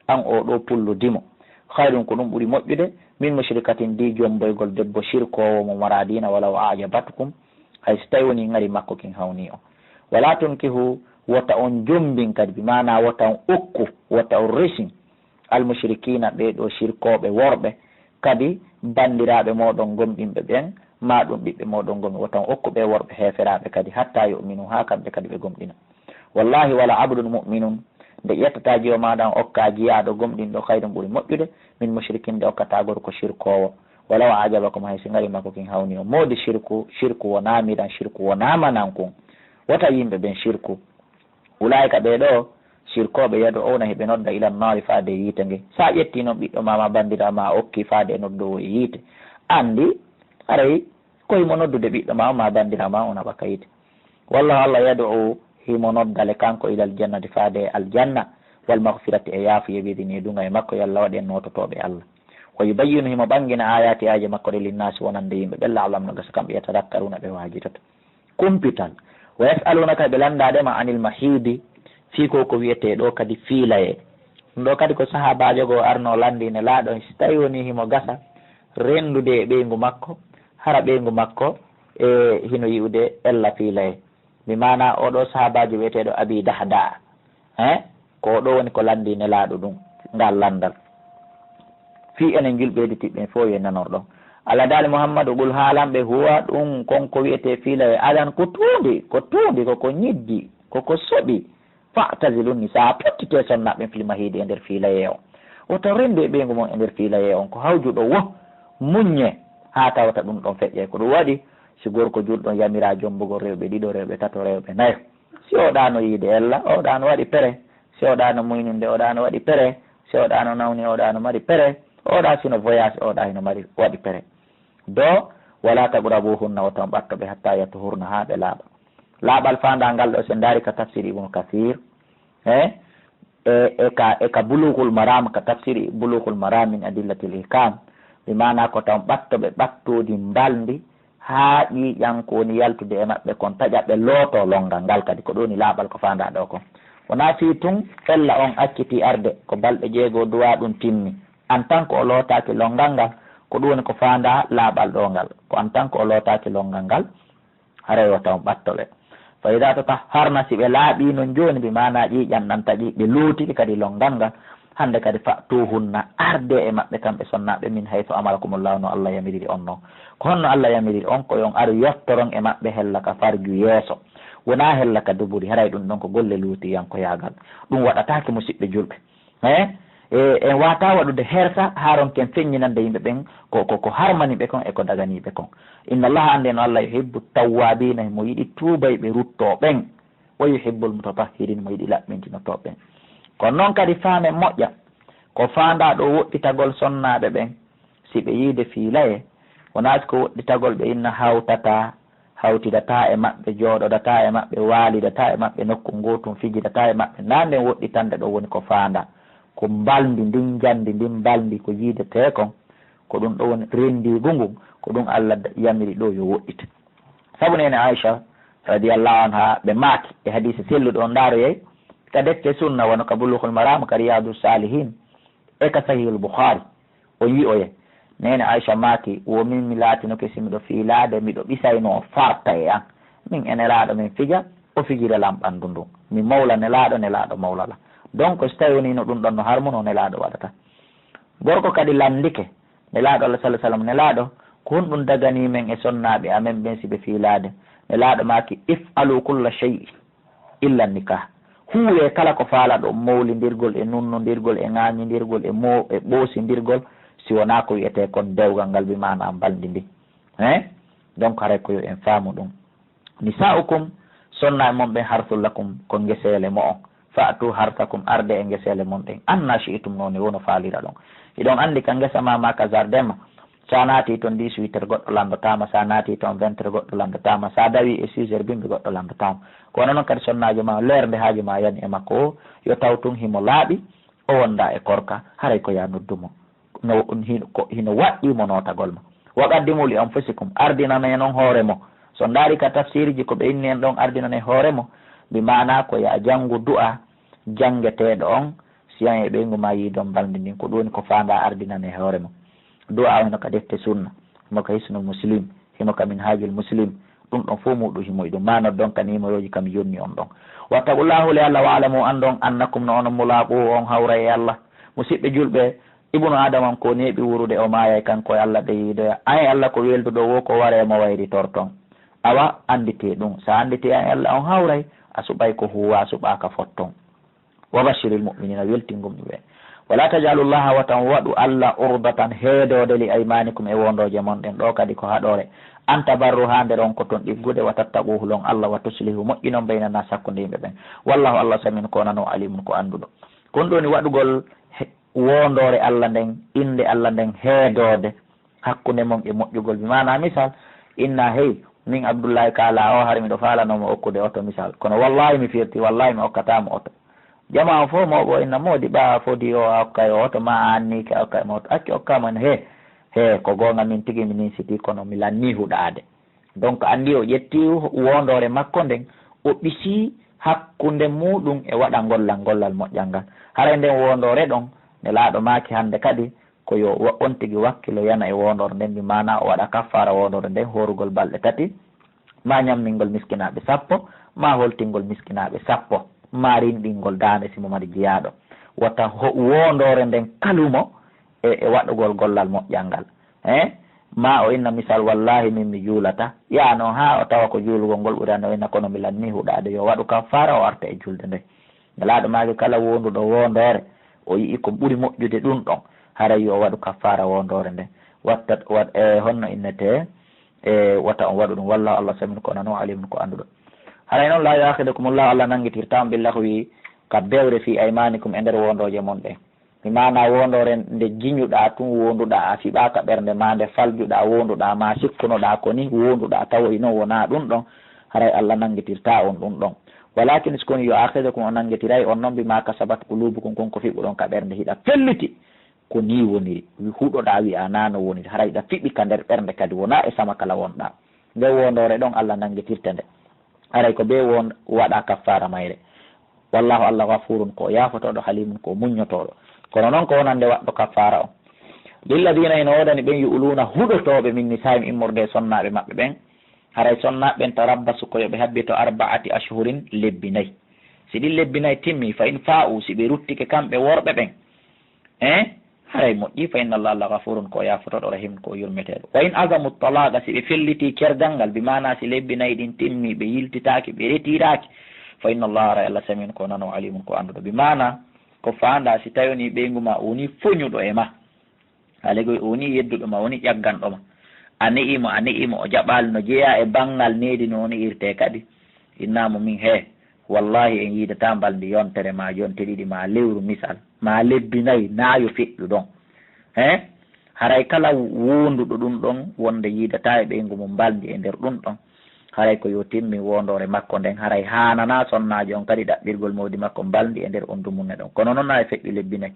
an oo ɗoo pullu dimo, khayrun, ko ɗum ɓuri moƴƴude, min mushrikatin, di jomboygol debbo sirkoowo mo maraa diina, walaw a'jabatkum, hay si tawi wonii ŋari makko kin hawnii on. Wala tunkihu, wota on jombin kadi, bi maanaa wota on okku, wota on resin, al mushrikina, ɓee ɗoo sirkooɓe worɓe, kadi banndiraaɓe mooɗon gomɗinɓe ɓen, maa ɗum ɓiɓɓe mooɗon gomɗi, wota on okku ɓee worɓe heeferaaɓe kadi, hatta yu'minu, haa kamɓe kadi ɓe gomɗina. Wallahi, wala abdun mu'minun, nde ƴettataa jiwo maaɗa on okkaa jiyaaɗo gomɗinɗo, khayrun, ɓuri moƴƴude, min mushrikin, nde okkataa gorko sirkoowo, walaw a'jabakum, hay si ŋari makko kin hawnii on. Moodi sirku, sirku wonaa miran, sirku wonaa manankun. Wota yimɓe ɓen sirku. Ulaa'ika, ɓee ɗoo sirkooɓe, yad'uuna, hiɓe nodda, ila nnaari, faade e yiite nge. Sa ƴetti non ɓiɗɗo ma, maa banndiraa ma, a okki faade e noddoowo e yiite, anndi haray ko himo noddude ɓiɗɗo ma, maa banndiraa ma, on naɓa ka yiite. Wallahu, Allah, yad'u, himo nodda le kanko, ilal jannati, faade e aljanna, wal maghfirati, e yaafuyee, bi idnihi, duŋa e makko, yo Allah waɗ en noototooɓe Allah. Wa yubayyinu, himo ɓanngina, ayaati, aaje makko ɗe, linnaasi, wonande yimɓe ɓen, la'allahum, no gasa kamɓe, yatadakkaruuna, ɓe waajitoto. Kumpital. Wa yas'alunaka, ɓe lanndaade ma, anil mahiidi, fii ko, ko wi'etee ɗoo kadi fiilayee. Ɗum ɗoo kadi ko sahaabaajo goo arnoo lanndii Nelaaɗo, si tawii wonii himo gasa renndude e ɓeyngu makko, hara ɓeyngu makko e hino yi'ude ella fiilayee. Bi maanaa, oo ɗoo sahaabaajo wi'eteeɗo Abi Dahdaa, eh, ko oo ɗoo woni ko lanndii Nelaaɗo ɗum, ngal lanndal. Fii enen julɓe hedditiiɓe ɓen fow yo en nanor ɗon. Allah daali, Muhammadu, qul, haalan ɓe, huwa, ɗum kon ko wi'etee fiilayee, adan, ko tuundi, ko tuundi, ko ko ñiddi, ko ko soɓi. Fa'tazilu nnisaa, pottitee sonnaaɓe ɓen, fil mahiidi, e nder fiilayee on. Wota renndu e ɓeyngu mon e nder fiilayee on, ko hawjuɗo wo, muññee haa tawata ɗum ɗon feƴƴay. Ko ɗum waɗi, si gorko julɗo yamiraa jombugol rewɓe ɗiɗo, rewɓe tato, rewɓe nayo, si oɗaano yiide ella, oɗaano waɗi pere. Si oɗaano muyninde, oɗaano waɗi pere. Si oɗaano nawni, oɗaano mari pere. Oɗa sino voyage, oɗa hino mari, waɗi pere. Do, wala taqrabuhunna, wota on ɓatto ɓe, hatta yatuhurna, haa ɓe laaɓa. Laaɓal faandaa ngal ɗoo, si en ndaari ka tafsir Ibnu Kasiir, eh, e, e ka, e ka Bulughul Maram, ka tafsir Bulughul Maram min Adillatil Ihkam, bi maanaa ko taw ɓatto ɓe ɓattoodi mbalndi, haa ƴiiƴan ko woni yaltude e maɓɓe kon taƴa, ɓe lootoo lonngal ngal kadi. Ko ɗum woni laaɓal ko faandaa ɗoo kon. Wonaa fii tun ella on accitii arde, ko balɗe jeego duwaa ɗum timmi. En tan ko o lootaaki lonngal ngal, ko ɗum woni ko faandaa laaɓal ɗoo ngal. Ko en tan ko o lootaaki lonngal ngal, haray wota on ɓatto ɓe. Fa idaa tatahharna, si ɓe laaɓii non jooni, bi maanaa ƴiiƴan ɗan taƴi, ɓe lootike kadi lonngal ngal, hannde kadi, fa'tuhunna, ardee e maɓɓe kamɓe sonnaaɓe, min haythu amarakumullahu, no Allah yamiriri on non. Ko honno Allah yamiriri on? Ko yo on aru yottoron e maɓɓe hella ka farju yeeso, wonaa hella ka duburi, haray ɗum ɗon ko golle luutiyankoyaagal. Ɗum waɗataake, musiɓɓe julɓe. Eh, e, en waawataa waɗude hersa, haa ronken feññinande yimɓe ɓen ko, ko, ko harmani ɓe kon e ko daganii ɓe kon. Inna Allaha, anndee no Allah, yuhibbu tawwaabiina, himo yiɗi tuubayɓe ruttoo ɓen, wa yuhibbul mutatahhiriin, himo yiɗi laɓɓintinotooɓe ɓen. Kono non kadi faamen moƴƴa, ko faandaa ɗoo woɗɗitagol sonnaaɓe ɓen, si ɓe yiide fiilayee, wonaa si ko woɗɗitagol ɓe inna hawtataa, hawtidataa e maɓɓe, jooɗodataa e maɓɓe, waalidataa e maɓɓe nokku ngootun, fijidataa e maɓɓe. Naa nden woɗɗitande ɗoo woni ko faandaa. Ko mbalndi ndin, njanndi ndin mbalndi ko yiidetee kon, ko ɗum ɗoo woni renndiigu ngun, ko ɗum Allah d-, yamiri ɗoo yo woɗɗite. Sabu neene Aisha radiyallahu anha, ɓe maaki e hadiise selluɗo on, ndaaroyee ka defte sunna, wano ka Bulughul Maram, ka Riyadus Salihin, e ka Sahihul Bukhari. O yi'oye. Neene Aisha maaki, wo min mi laatinoke si miɗo fiilaade, miɗo ɓisaynoo farta e an. Min e Nelaaɗo min fija, o fijira lan ɓanndu ndun. Mi mawla Nelaaɗo, Nelaaɗo mawla lan. Donc, si tawii wonii no ɗum ɗon no harmuno, Nelaaɗo waɗata. Gorko kadi lanndike Nelaaɗo Allah, sallallahu alaihi wasallam, Nelaaɗo, ko honɗum daganii men e sonnaaɓe amen ɓen si ɓe fiilaade? Nelaaɗo maaki, if'alu kulla shay'in illa nikah. Huuwee kala ko faalaɗon, mawlindirgol e nunnondirgol e ŋaañindirgol e mo-, e ɓoosindirgol, si wonaa ko wi'etee kon dewgal ngal, bi maanaa mbalndi ndin. Hein? Donc haray ko yo en faamu ɗum. Nisa'ukum, sonnaaɓe mon ɓen, harsul lakum, ko ngeseele mo'on. Fa'tu harsakum, arde e ngeseele mon ɗen. Anna shi'tum, noone woo no faalira ɗon. Hiɗon anndi ka ngesa ma, ma ka jardin ma, sa naati ton dix-huit heures, goɗɗo lanndotaama. Sa naati ton vingt heures, goɗɗo lanndotaama. Sa dawi e six heures bimbi, goɗɗo lanndotaama. Ko wano non kadi sonnaajo ma, leer nde haaju ma yani e makko o, yo taw tun himo laaɓi, o wonda e korka, haray ko ya noddu mo. No, hino, ko, hino waɗɗii mo nootagol ma. Wa qaddimu li anfusikum, ardinanee non hoore mo. So ndaari ka tafsiiriji ko ɓe inni en ɗon, ardinanee hoore mo, bi maana ko ya janngu du'a janngeteeɗo on, siyan e ɓeyngu ma yiidon balndi ndin. Ko ɗum woni ko faandaa ardinanee hoore mo. Du'a o hino ka defte sunna, himo ka Hisnul Muslim, himo ka Minhajul Muslim. Ɗum ɗon fof muɗum himo e ɗum. Ma noddon ka nimorooji kam yonni on ɗon. Wattaqullah, hule Allah, wa'lamu, anndon, annakum, no onon, mulaqu, on hawray e Allah. Musiɓɓe julɓe, Ibnu Aadama on ko neeɓi wuurude, o maayay kanko e Allah, ɓe yiidoya. An e Allah ko welduɗo, wo ko waree mo wayritorton. Awa, annditee ɗum. Sa annditee an e Allah on hawray, a suɓay ko huuwa, a suɓaaka fotton. Wa bashiril mu'minina, weltingol ɓe. Wala tajalu Llaha, wata on waɗu Allah, urdatan, heedoode, li aymanikum, e wondooje mon ɗen. Ɗo kadi ko haɗoore. An tabarru, haa nder on ko ton ɗiggude, wa tattaqu, hulon Allah, wa tuslihu, moƴƴinon, bayna nas, hakkunde yimɓe ɓen. Wallahu, Allah, samiun, ko nano, alimun, ko annduɗo. Kon ɗoni waɗugol he-, wondoore Allah nden, innde Allah nden heedoode hakkunde mon e moƴƴugol. Bi maana misal, inna hey, min Abdullahi Kala o, hari miɗo faalano mo okkude oto misal. Kono wallahi mi firti, wallahi mi okkataa mo oto. Jamaa on fof mo o inna moodi ɓa fodi o a okkay o oto, ma a anni ke a okkay mo oto. Accu okkaa mo en he, he, ko goonga min tigi mi ninsiti, kono mi lanni huɗaade. Donc, anndi o ƴetti wondoore makko nden, o ɓisi hakkunde muɗum e waɗa ngollal, ngollal moƴƴal ngal. Haray nden wondoore ɗon, Nelaaɗo maaki hannde kadi, ko yo wa-, on tigi wakkilo yana e wondoore nden, bi maana o waɗa kaffaara wondoore nden, hoorugol balɗe tati, ma ñammingol miskinaaɓe sappo, ma holtingol miskinaaɓe sappo, ma rinɗingol daande si mo mari jiyaaɗo. Wata ho-, wondoore nden kalumo e, e waɗugol gollal moƴƴal ngal. Eh? Ma o inna misal, wallahi min mi juulata. Yaa non haa o tawa ko juulugol ngol ɓuri, an o inna kono mi lanni huɗaade, yo waɗu kaffaara, o arta e julde nden. Nelaaɗo maaki kala wonduɗo wondoore, o yi'i ko ɓuri moƴƴude ɗum ɗon, haray yo waɗu kaffaara wondoore nden. Watta, wat-, e, honno innetee, e, wata on waɗu ɗum. Wallahu, Allah, samiun, ko nano, alimun, ko annduɗo. Haray non, la yu'akhidukumullahu, Allah nanngitirtaa on, billahwi, ka bewre, fi aymanikum, e nder wondooje mon ɗen. Mi maana wondoore nde jiñuɗaa tun wonduɗaa, a fiɓaaka ɓernde ma, nde faljuɗaa wonduɗaa, ma sikkunoɗaa ko ni wonduɗaa, tawoy non wonaa ɗum ɗon, haray Allah nanngitirtaa on ɗum ɗon. Walakin, si ko ni, yu'akhidukum, o nanngitiray on non, bima kasabat qulubukum, kon ko fiɓuɗon ka ɓernde, hiɗa felliti. Ko ni woniri. Wi-, huɗoɗaa wi'a naa no woniri. Haray hiɗa fiɓi ka nder ɓernde kadi, wonaa e sama kala wonɗaa. Nde wondoore ɗon Allah nanngitirte nde. Haray ko bee won waɗa kaffaara mayre. Wallahu, Allah, ghafurun, ko yaafotooɗo, halimun, ko muññotooɗo. Kono non ko wonande waɗɗo kaffaara on. Lilladina, ina woodani ɓen, yu'luuna, huɗotooɓe, min nisaa'im, immorde e sonnaaɓe maɓɓe ɓen. Haray sonnaaɓe ɓen, tarabbasu, ko yo ɓe habbito, arba'ati ashhurin, lebbi nayi. Si ɗin lebbi nayi timmi, fa in faa'u, si ɓe ruttike kamɓe worɓe ɓen, eh, haray moƴƴi, fa inna Allah, Allah, ghafurun, ko yaafotooɗo, rahim, ko yurmeteeɗo. Wa in azamu talaqa, si ɓe felliti kergal ngal, bi maana si lebbi nayi ɗin timmi, ɓe yiltitaaki, ɓe retiraaki, fa inna Allah, haray Allah, samiun, ko nano, alimun, ko annduɗo. Bi maana, ko faandaa si tawi woni ɓeyngu ma woni foñuɗo e ma. Alaa e sago o woni yedduɗo ma, woni ƴagganɗo ma. A ne'i mo, a ne'i mo, o jaɓaali, no jeyaa e banngal needi no woni irtee kadi. Innaa mo min, hee, wallahi en yiidataa mbalndi yontere ma, yonte ɗiɗi ma, lewru misal, ma lebbi nayi, naa yo feƴƴu ɗon. Hee? Haray kala wonduɗo ɗum ɗon, wonde yiidataa e ɓeyngu mum mbalndi e nder ɗum ɗon, haray ko yo timmin wondoore makko nden, haray haananaa sonnaajo on kadi ɗaɓɓirgol moodi makko mbalndi e nder on dumunne ɗon. Kono non, na e feƴƴu lebbi nayi.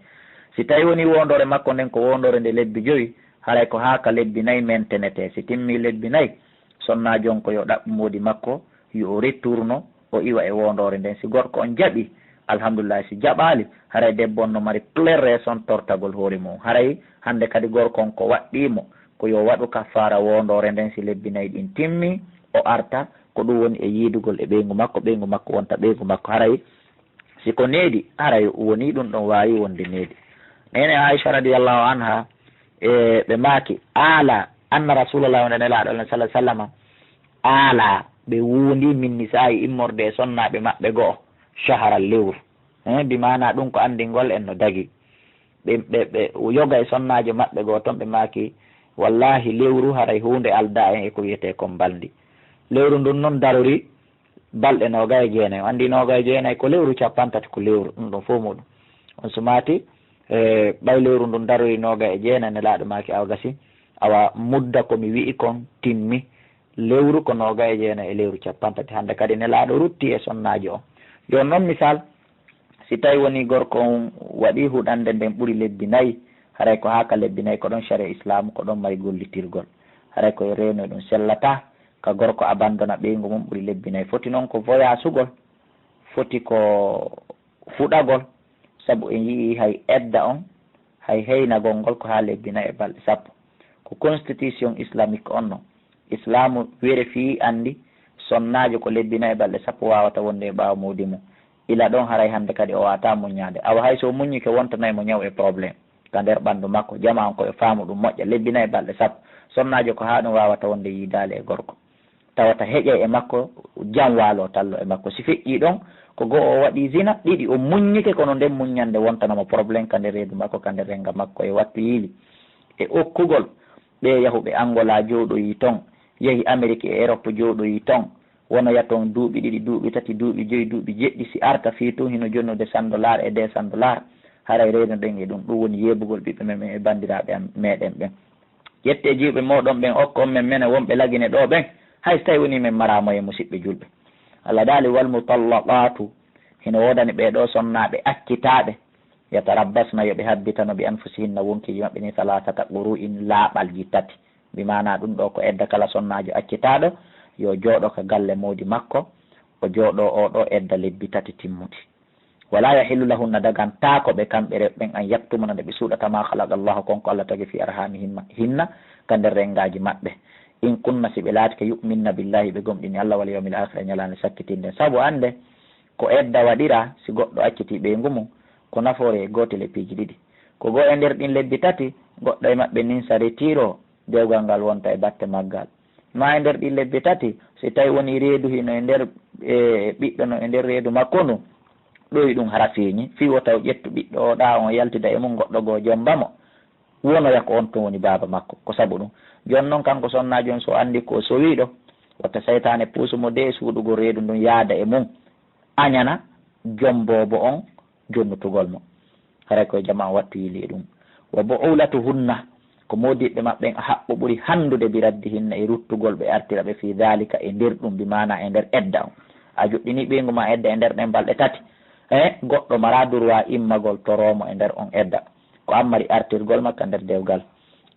Si tawi woni wondoore makko nden ko wondoore nde lebbi jowi, haray ko haa ka lebbi nayi mentenetee. Si timmi lebbi nayi, sonnaajo on ko yo ɗaɓɓu moodi makko, yo o retourno, o iwa e wondoore nden. Si gorko on jaɓi, alhamdulillahi. Si jaɓaali, haray debbo on no mari plein raison tortagol hoore mum. Haray hannde kadi gorko on ko waɗɗii mo, ko yo waɗu kaffaara wondoore nden si lebbi nayi ɗin timmi, o arta, ko ɗum woni e yiidugol e ɓeyngu makko, ɓeyngu makko wonta ɓeyngu makko. Haray si ko needi, haray woni ɗum ɗon waawi wonde needi. Neene Aisha radiyallahu anha, e ɓe maaki, aala anna Rasulallah, wonde Nelaaɗo Allah sallallahu alaihi wasallam, aala ɓe wuundi min nisaa'i, immorde e sonnaaɓe maɓɓe go'o, shaharan, lewru. Eh, bi maana ɗum ko anndingol en no dagi. Ɓe, ɓe, ɓe yoga e sonnaajo maɓɓe goo ton, ɓe maaki, Wallahi, lewru haray huunde aldaa en e ko wiyetee kon mbalndi. Lewru ndun non darorii balɗe noogay e jeenay. On anndi noogay e jeenay ko lewru, cappanɗe tati ko lewru, ɗun ɗon fow muuɗun. On sumaati, e, ɓay lewru ndun darorii noogay e jeenay, Nelaaɗo maaki, awa gasi, awa mudda ko mi wi'i kon timmi. Lewru ko noogay e jeenay e lewru cappanɗe tati. Hannde kadi Nelaaɗo rutti e sonnaajo on. Yo non misal, si tawi wonii gorko on waɗii huɗannde nden ɓuri lebbi nayi, haray ko haa ka lebbi nayi, ko ɗon sariya Islaamu, ko ɗon mari gollitirgol. Haray ko e reeno e ɗun sellataa, ka gorko abandona ɓeyngu mun ɓuri lebbi nayi. Foti non ko voyasugol, foti ko fuɗagol, sabu en yi'ii hay edda on, hay heynagol ngol ko haa lebbi nayi e balɗe sappo. Ko constitution islamique on non. Islaamu werefii anndi sonnaajo ko lebbi nayi e balɗe sappo waawata wonde e ɓaawo moodi mun. Ila ɗon haray hannde kadi o waawataa muññaade. Awa hay so o muññike wontanay mo ñaw e problème ka nder ɓanndu makko. Jamaa on ko e faamu ɗun moƴƴa. Lebbi nayi e balɗe sappo. Sonnaajo ko haa ɗun waawata wonde yiidaale e gorko. Tawata heƴay e makko, jam waaloo tallo e makko. Si feƴƴii ɗon, ko go'o o waɗii zina, ɗiɗi o muññike, kono nden muññannde wontana mo problème ka nder reedu makko, ka nder rennga makko, e wattu yiili. E okkugol ɓee yahuɓe Angola jooɗoyii ton, yahi Amerik e Erop jooɗoyii ton, wonoya ton duuɓi ɗiɗi, duuɓi tati, duuɓi joyi, duuɓi jeɗɗi, si arta fii tun hino jonnude cent dollars e deux cents dollars, haray reenuɗen e ɗun. Ɗun woni yeebugol ɓiɓɓe men ɓen e banndiraaɓe am, meɗen ɓen. Ƴettee jiwɓe mooɗon ɓen, okkon men menen wonɓe Lagine ɗoo ɓen, hay si tawii wonii men maraama e musiɓɓe julɓe. Allah daali, "Wal mutallaqaatu", hino woodani ɓee ɗoo sonnaaɓe accitaaɓe, "yatarabbasna", yo ɓe habbitano, "bi anfusihinna", wonkiiji maɓɓe ni, "salaasata quru'in", laaɓalji tati. Bi maanaa ɗun ɗoo ko edda kala sonnaajo accitaaɗo, yo jooɗo ka galle moodi makko, o jooɗoo oo ɗoo edda lebbi tati timmuɗi. "Wala yahillu lahunna", dagantaako ɓe kamɓe rewɓe ɓen, "an yaktumna", nde ɓe suuɗata, "ma khalaqa Allahu", kon ko Allah tagi, "fi arhamihinna", hinna, ka nder renngaaji maɓɓe. "In kunna", si ɓe laatike, "yu'minna billahi", ɓe gomɗini Allah, "wal yawmil akhir", e ñalaande sakkitiinde. Sabu annde, ko edda waɗiraa, si goɗɗo accitii ɓeyngu mun, ko nafoore e gootel e piiji ɗiɗi. Ko go'o e nder ɗin lebbi tati, goɗɗo e maɓɓe ninsa, retiro, dewgal ngal wonta e batte maggal. Ma e nder ɗin lebbi tati, si tawi wonii reedu hino e nder, e, ɓiɗɗo no e nder reedu makko ndun, ɗoy ɗun hara feeñi, fii wota o ƴettu ɓiɗɗo o ɗaa on yaltida e mun, goɗɗo goo jomba mo, wonoya ko on tun woni baaba makko. Ko sabu ɗun. Jooni non, kanko sonnaajo on, so anndi ko o sowiiɗo, wota seytaane puusu mo de e suuɗugol reedu ndun yaada e mun, añana jomboobo on jonnutugol mo. Haray ko jamaa on wattu yiili e ɗun. "Wa bu'ulatuhunna", ko moodiɓɓe maɓɓe ɓen ahaqqu, ɓuri hanndude, "bi raddihinna", e ruttugol ɓe, artira ɓe, "fi dhalika", e nder ɗun, bi maanaa e nder edda on. A joɗɗinii ɓeyngu maa edda e nder ɗen balɗe tati. E goɗɗo maraa durwaa immagol toroo mo e nder on edda. Ko an mari artirgol makka nder dewgal.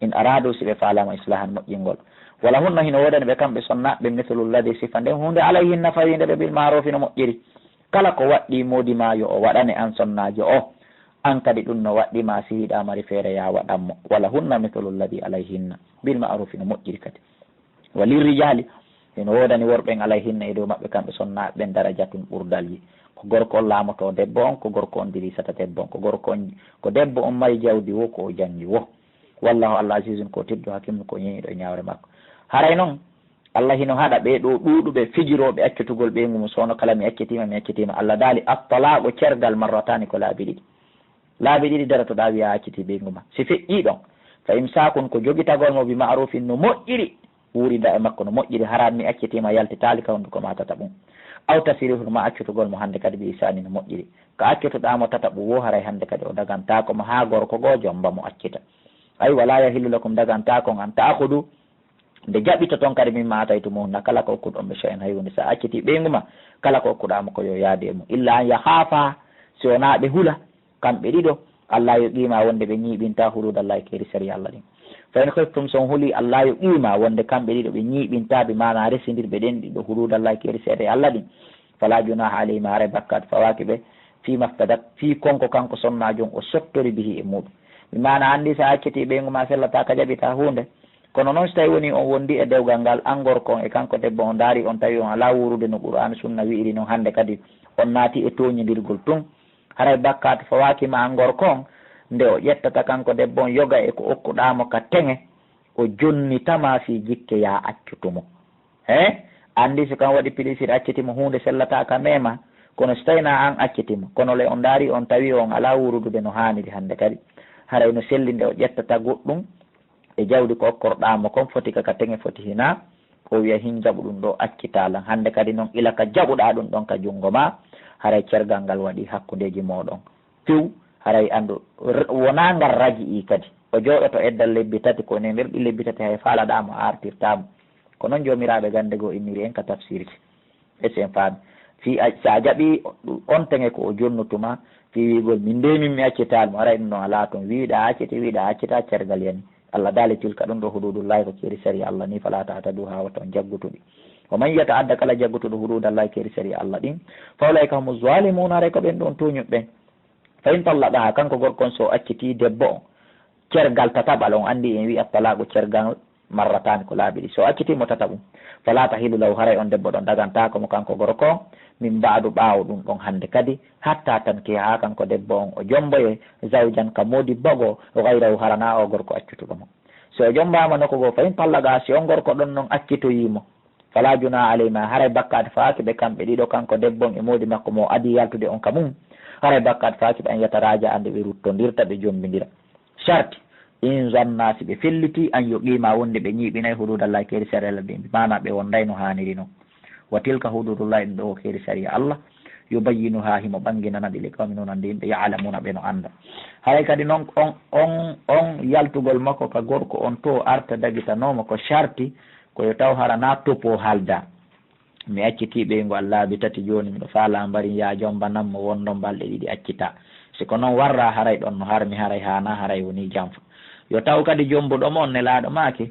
"In araadu", si ɓe faalaama, "islahan", moƴƴingol. "Wa lahunna", hino woodani ɓe kamɓe sonnaaɓe, "mithlu alladhi", sifa nden huunde, "alayhinna", fawiinde ɓe, "bil ma'rufi", no moƴƴiri. Kala ko waɗɗii moodi maa yo o waɗane an sonnaajo o, an kadi ɗun no waɗɗii maa, si hiɗa mari feere, yaa waɗan mo. "Wa lahunna mithlu alladhi alayhinna bil ma'rufi", no moƴƴiri kadi. "Wa lirrijaali", hino woodani worɓe ɓen, "alayhinna", e dow maɓɓe kamɓe sonnaaɓe ɓen, "darajatun", ɓurdalji. Ko gorko on laamotoo debbo on, ko gorko on dirisata debbo on, ko gorko on, ko debbo on mari jawdi woo, ko o janngi woo. "Wallahu", Allah, "azizun", ko tedduɗo, "hakiimun", ko ñeeñuɗo e ñaawre makko. Haray non, Allah hino haɗa ɓee ɗoo ɗuuɗuɓe fijirooɓe accutugol ɓeyngu mun, so wonno kala, "mi accitiima, mi accitiima." Allah daali, "At-talaaqu", cergal, "marrataani", ko laabi ɗiɗi. Laabi ɗiɗi darotoɗaa wi'aa a accitii ɓeyngu maa. Si feƴƴii ɗon, "fa imsaakun", ko jogitagol mo, "bi ma'rufin", no moƴƴiri, wuurinda e makko no moƴƴiri, haraa mi accitiima, yaltitaali ka hunduko maa tataɓun. "Aw tasrihun", ma accutugol mo hannde kadi, "bi ihsaanin", no moƴƴiri. Ka accutuɗaa mo tataɓu woo, haray hannde kadi o dagantaako ma haa gorko goo jomba mo accita. Ay, "wala yahillu lakum", dagantaako on, "an ta'khudhu", nde jaɓitoton kadi, "mimma ataytumuhunna", kala ko okkuɗon ɓe, "shay'an", hay huunde. Si a accitii ɓeyngu maa, kala ko okkuɗaa mo ko yo yaadu e mun. "Illa an yakhaafa", si wonaa ɓe hula, kamɓe ɗiɗo, "alla yuqiima", wonde ɓe ñiiɓintaa, "huduudallahi", keeri sariya Allah ɗin. "Fa in khiftum", si on hulii, "alla yuqiima", wonde kamɓe ɗiɗo ɓe ñiiɓintaa, bi maanaa resindirɓe ɗen ɗiɗo, "huduudallahi", keeri sariya Allah ɗin, "fala junaaha alayhima", haray bakkaatu fawaaki ɓe, "fiima iftadat", fii kon ko kanko sonnaajo on o sottori, "bihi", e muuɗum. Bi maanaa, anndi si a accitii ɓeyngu maa, sellataa ka jaɓitaa huunde. Kono non, si tawii wonii on wondii e dewgal ngal, an gorko on e kanko debbo on, ndaarii on, tawi on alaa wuurude no Qur'aanu Sunna wi'iri non, hannde kadi on naatii e tooñindirgol tun. Haray bakkaatu fawaaki ma an gorko on, nde o ƴettata kanko debbo on yoga e ko okkuɗaa mo ka teŋe, o jonnita ma fii jikke yaa accutu mo. He? Anndi si kan waɗi pilisir acciti mo huunde sellataa ka meema, kono si tawii naa an acciti mo, kono le on ndaarii on tawi on alaa wuurudude no haaniri hannde kadi, haray no selli nde o ƴettata goɗɗum, e jawdi ko okkorɗaa mo kon foti ka, ka teŋe foti hinaa, o wiya hin jaɓu ɗum ɗoo, accitaa lan. Hannde kadi non ila ka jaɓuɗaa ɗum ɗon ka junngo maa, haray cergal ngal waɗii hakkundeeji mooɗon. Few, haray anndu, r-, wonaa ngal raji'ii kadi. O jooɗoto edda lebbi tati, ko ne nder ɗi lebbi tati hay faalaɗaa mo, a artirtaa mo. Ko non joomiraaɓe gannde goo inniri en ka tafsirji. Est-ce que en faami? Fii a, si a jaɓii on teŋe ko o jonnutu maa, fii wiigol min dee min mi accitaa mo, haray ɗum non alaa ton. Wiiɗaa acciti, wiiɗaa accitaa, cergal yani. Allah daali tilka ɗum ɗoo huduudullaahi ko keeri sariya Allah ni, falaa ta'taduuhaa, wota on jaggutu ɗi. Wa man yata'adda kala jaggutuɗo huduudallahi keeri sariya Allah ɗin, fa ulaa'ika humu zaalimuuna, haray ko ɓen ɗon tuuñuɓe ɓen. Fa in tallaqahaa, kanko gorko on so o accitii debbo on, cergal tataɓal on anndi en wi'i at-talaaqu cergal marrataani ko laabi ɗiɗi. So o accitii mo tataɓum, falaa tahillu lahu, haray on debbo ɗon dagantaako mo kanko gorko on, min ba'du ɓaawo ɗum ɗon hannde kadi, hattaa tankiha haa kanko debbo on o jomboye zawjan ka moodi bago, gayrahu hara naa o gorko accutuɗo mo. Si o jombaama nokku goo, fa in tallaqahaa, si on gorko ɗon non accitoyii mo, falaa junaaha alayhimaa, haray bakkaat faaki ɓe kamɓe ɗiɗo, kanko debbo on e moodi makko mo o adii yaltude on ka mum, haray bakkaat faaki ɓe an yataraaja'a nde ɓe ruttondirta, ɓe jombindira. Sarti, in zannaa, si ɓe fellitii, an yuqiimaa, wonde ɓe ñiiɓinay huduudallahi keeri sariya Allah ɗin, bi maanaa ɓe wonday no haaniri non. Wa tilka huduudullahi, ɗum ɗoo ko keeri sariya Allah, yubayyinuhaa, himo ɓanginana ɗi, li qawmin, wonande yimɓe, ya'lamuuna, ɓe no annda. Haray kadi non on, on, on yaltugol makko ka gorko on to arta dagitanoo mo ko sarti, ko yo taw hara naa topo haldaa. Mi accitii ɓeyngu an laabi tati, jooni miɗo faalaa mbarin, yaa jombanan mo, wonndon balɗe ɗiɗi, accitaa. Si ko non warraa, haray ɗon no harmi, haray haanaa, haray wonii janfa. Yo taw kadi jombuɗo mo on, Nelaaɗo maaki,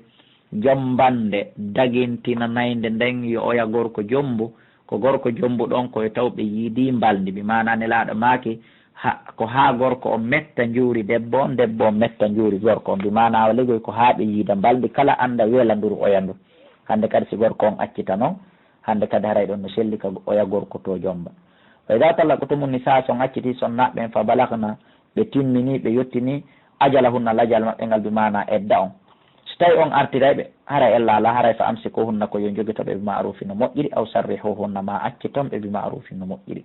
jombannde dagintinanaynde nden yo oya gorko jombu, ko gorko jombu ɗon ko yo taw ɓe yiidii mbalndi. Bi maanaa Nelaaɗo maaki, ha, ko haa gorko on metta njuuri debbo on, debbo on metta njuuri gorko on. Bi maanaa o ligoy ko haa ɓe yiida mbalndi, kala annda welanduru oya ndu. Hannde kadi si gorko on accita non, hannde kadi haray ɗon no selli ka oya gorko to jomba. Wa idaa tallaqtumu nisaa, si on accitii sonnaaɓe ɓen, fa balagna, ɓe timminii, ɓe yottinii, ajalahunna, lajal maɓɓe ngal, bi maanaa edda on. Si tawii on artiray ɓe, haray ella alaa, haray fa amsikuhunna, ko yo njogito ɓe, bi ma'ruufin, no moƴƴiri, aw sarrihuhunna, maa acciton ɓe, bi ma'ruufin, no moƴƴiri.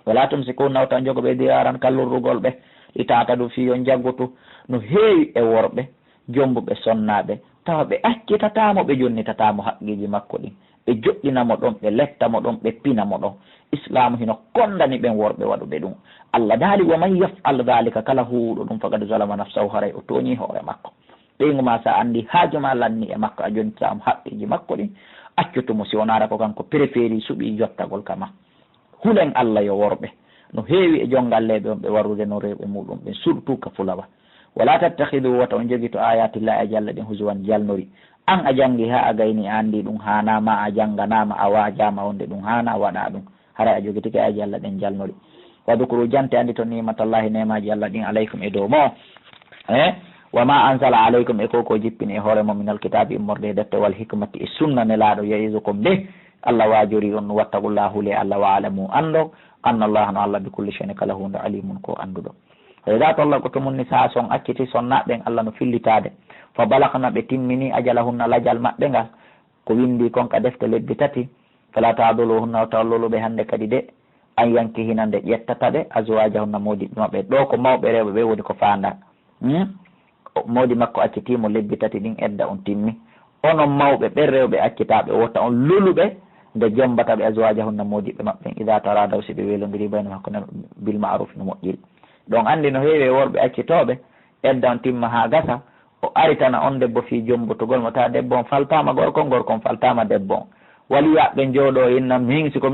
Walaa tumsikuhunna, wota on jogo ɓe, diraaran, ka lorrugol ɓe, li ta'tadu, fii yo njaggutu. No heewi e worɓe jombuɓe sonnaaɓe, tawa ɓe accitataa mo, ɓe jonnitataa mo haqqeeji makko ɗin. Ɓe joɗɗina mo ɗon, ɓe letta mo ɗon, ɓe pina mo ɗon. Islaamu hino kondani ɓen worɓe waɗuɓe ɗum. Allah daali, wa man yaf'al dhalika, kala huuwuɗo ɗum, faqad zalama nafsahu, haray o tooñii hoore makko. Ɓeyngu maa, si a anndii haaju maa lanni e makko, a jonnitataa mo haqqeeji makko ɗin, accutu mo, si wonaara ko kanko préféré suɓii jottagol ka maa. Hulen Allah yo worɓe. No heewi e jonngalleeɓe on ɓe warrude non rewɓe muuɗum ɓen, surtout ka fulawa. Walaa tattakhidhu, wota on jogito, aayaatillaahi, aaya Alla ɗin, huzuwan, jalnori. An a janngi haa a gayni, a anndii ɗum haanaa, maa a jannganaama, a waajaama wonde ɗum haanaa, waɗaa ɗum. Haray a jogitike aayaji Alla ɗen jalnori. Wadhkuru, jante, anndito, ni'matallaahi, neemaaji Alla ɗin, alaykum, e dow mon. Eh? Wa maa anzala alaykum, e ko ko jippini e hoore mon, minal kitaabi, immorde e defte, wal hikmati, e sunna Nelaaɗo, ya'izukum bih, Alla waajorii on ɗum, wattaqullaaha, hulee Alla, wa'lamu, anndon, annallaaha, no Alla, bikulli shay'in, kala huunde, aliimun, ko annduɗo. Fa idaa tallaqtumu nisaa, si on accitii sonnaaɓe ɓen, Alla no fillitaade, fa balagna, ɓe timminii, ajalahunna, lajal maɓɓe ngal, ko winndii kon ka defte lebbi tati, falaa ta'duluhunna, wota on lolu ɓe hannde kadi de, an yankihina, nde ƴettata ɓe, azwaajahunna, moodiɓɓe maɓɓe. Ɗoo ko mawɓe rewɓe ɓe woni ko faandaa. Hmm? O, moodi makko accitii mo lebbi tati ɗin, edda on timmi. Onon mawɓe ɓen rewɓe accitaaɓe, wota on lolu ɓe nde jombata ɓe, azwaajahunna, moodiɓɓe maɓɓe ɓen, idaa taraadaw, si ɓe welondirii, baynahum, hakkunde maɓɓe, bil ma'ruuf, no moƴƴiri. Ɗon anndi no heewi e worɓe accitooɓe, edda on timma haa gasa, o aritana on debbo fii jombotugol mo, tawa debbo on faltaama gorko on, gorko on faltaama debbo on. Waliyaaɓe ɓen jooɗoo inna, miin si ko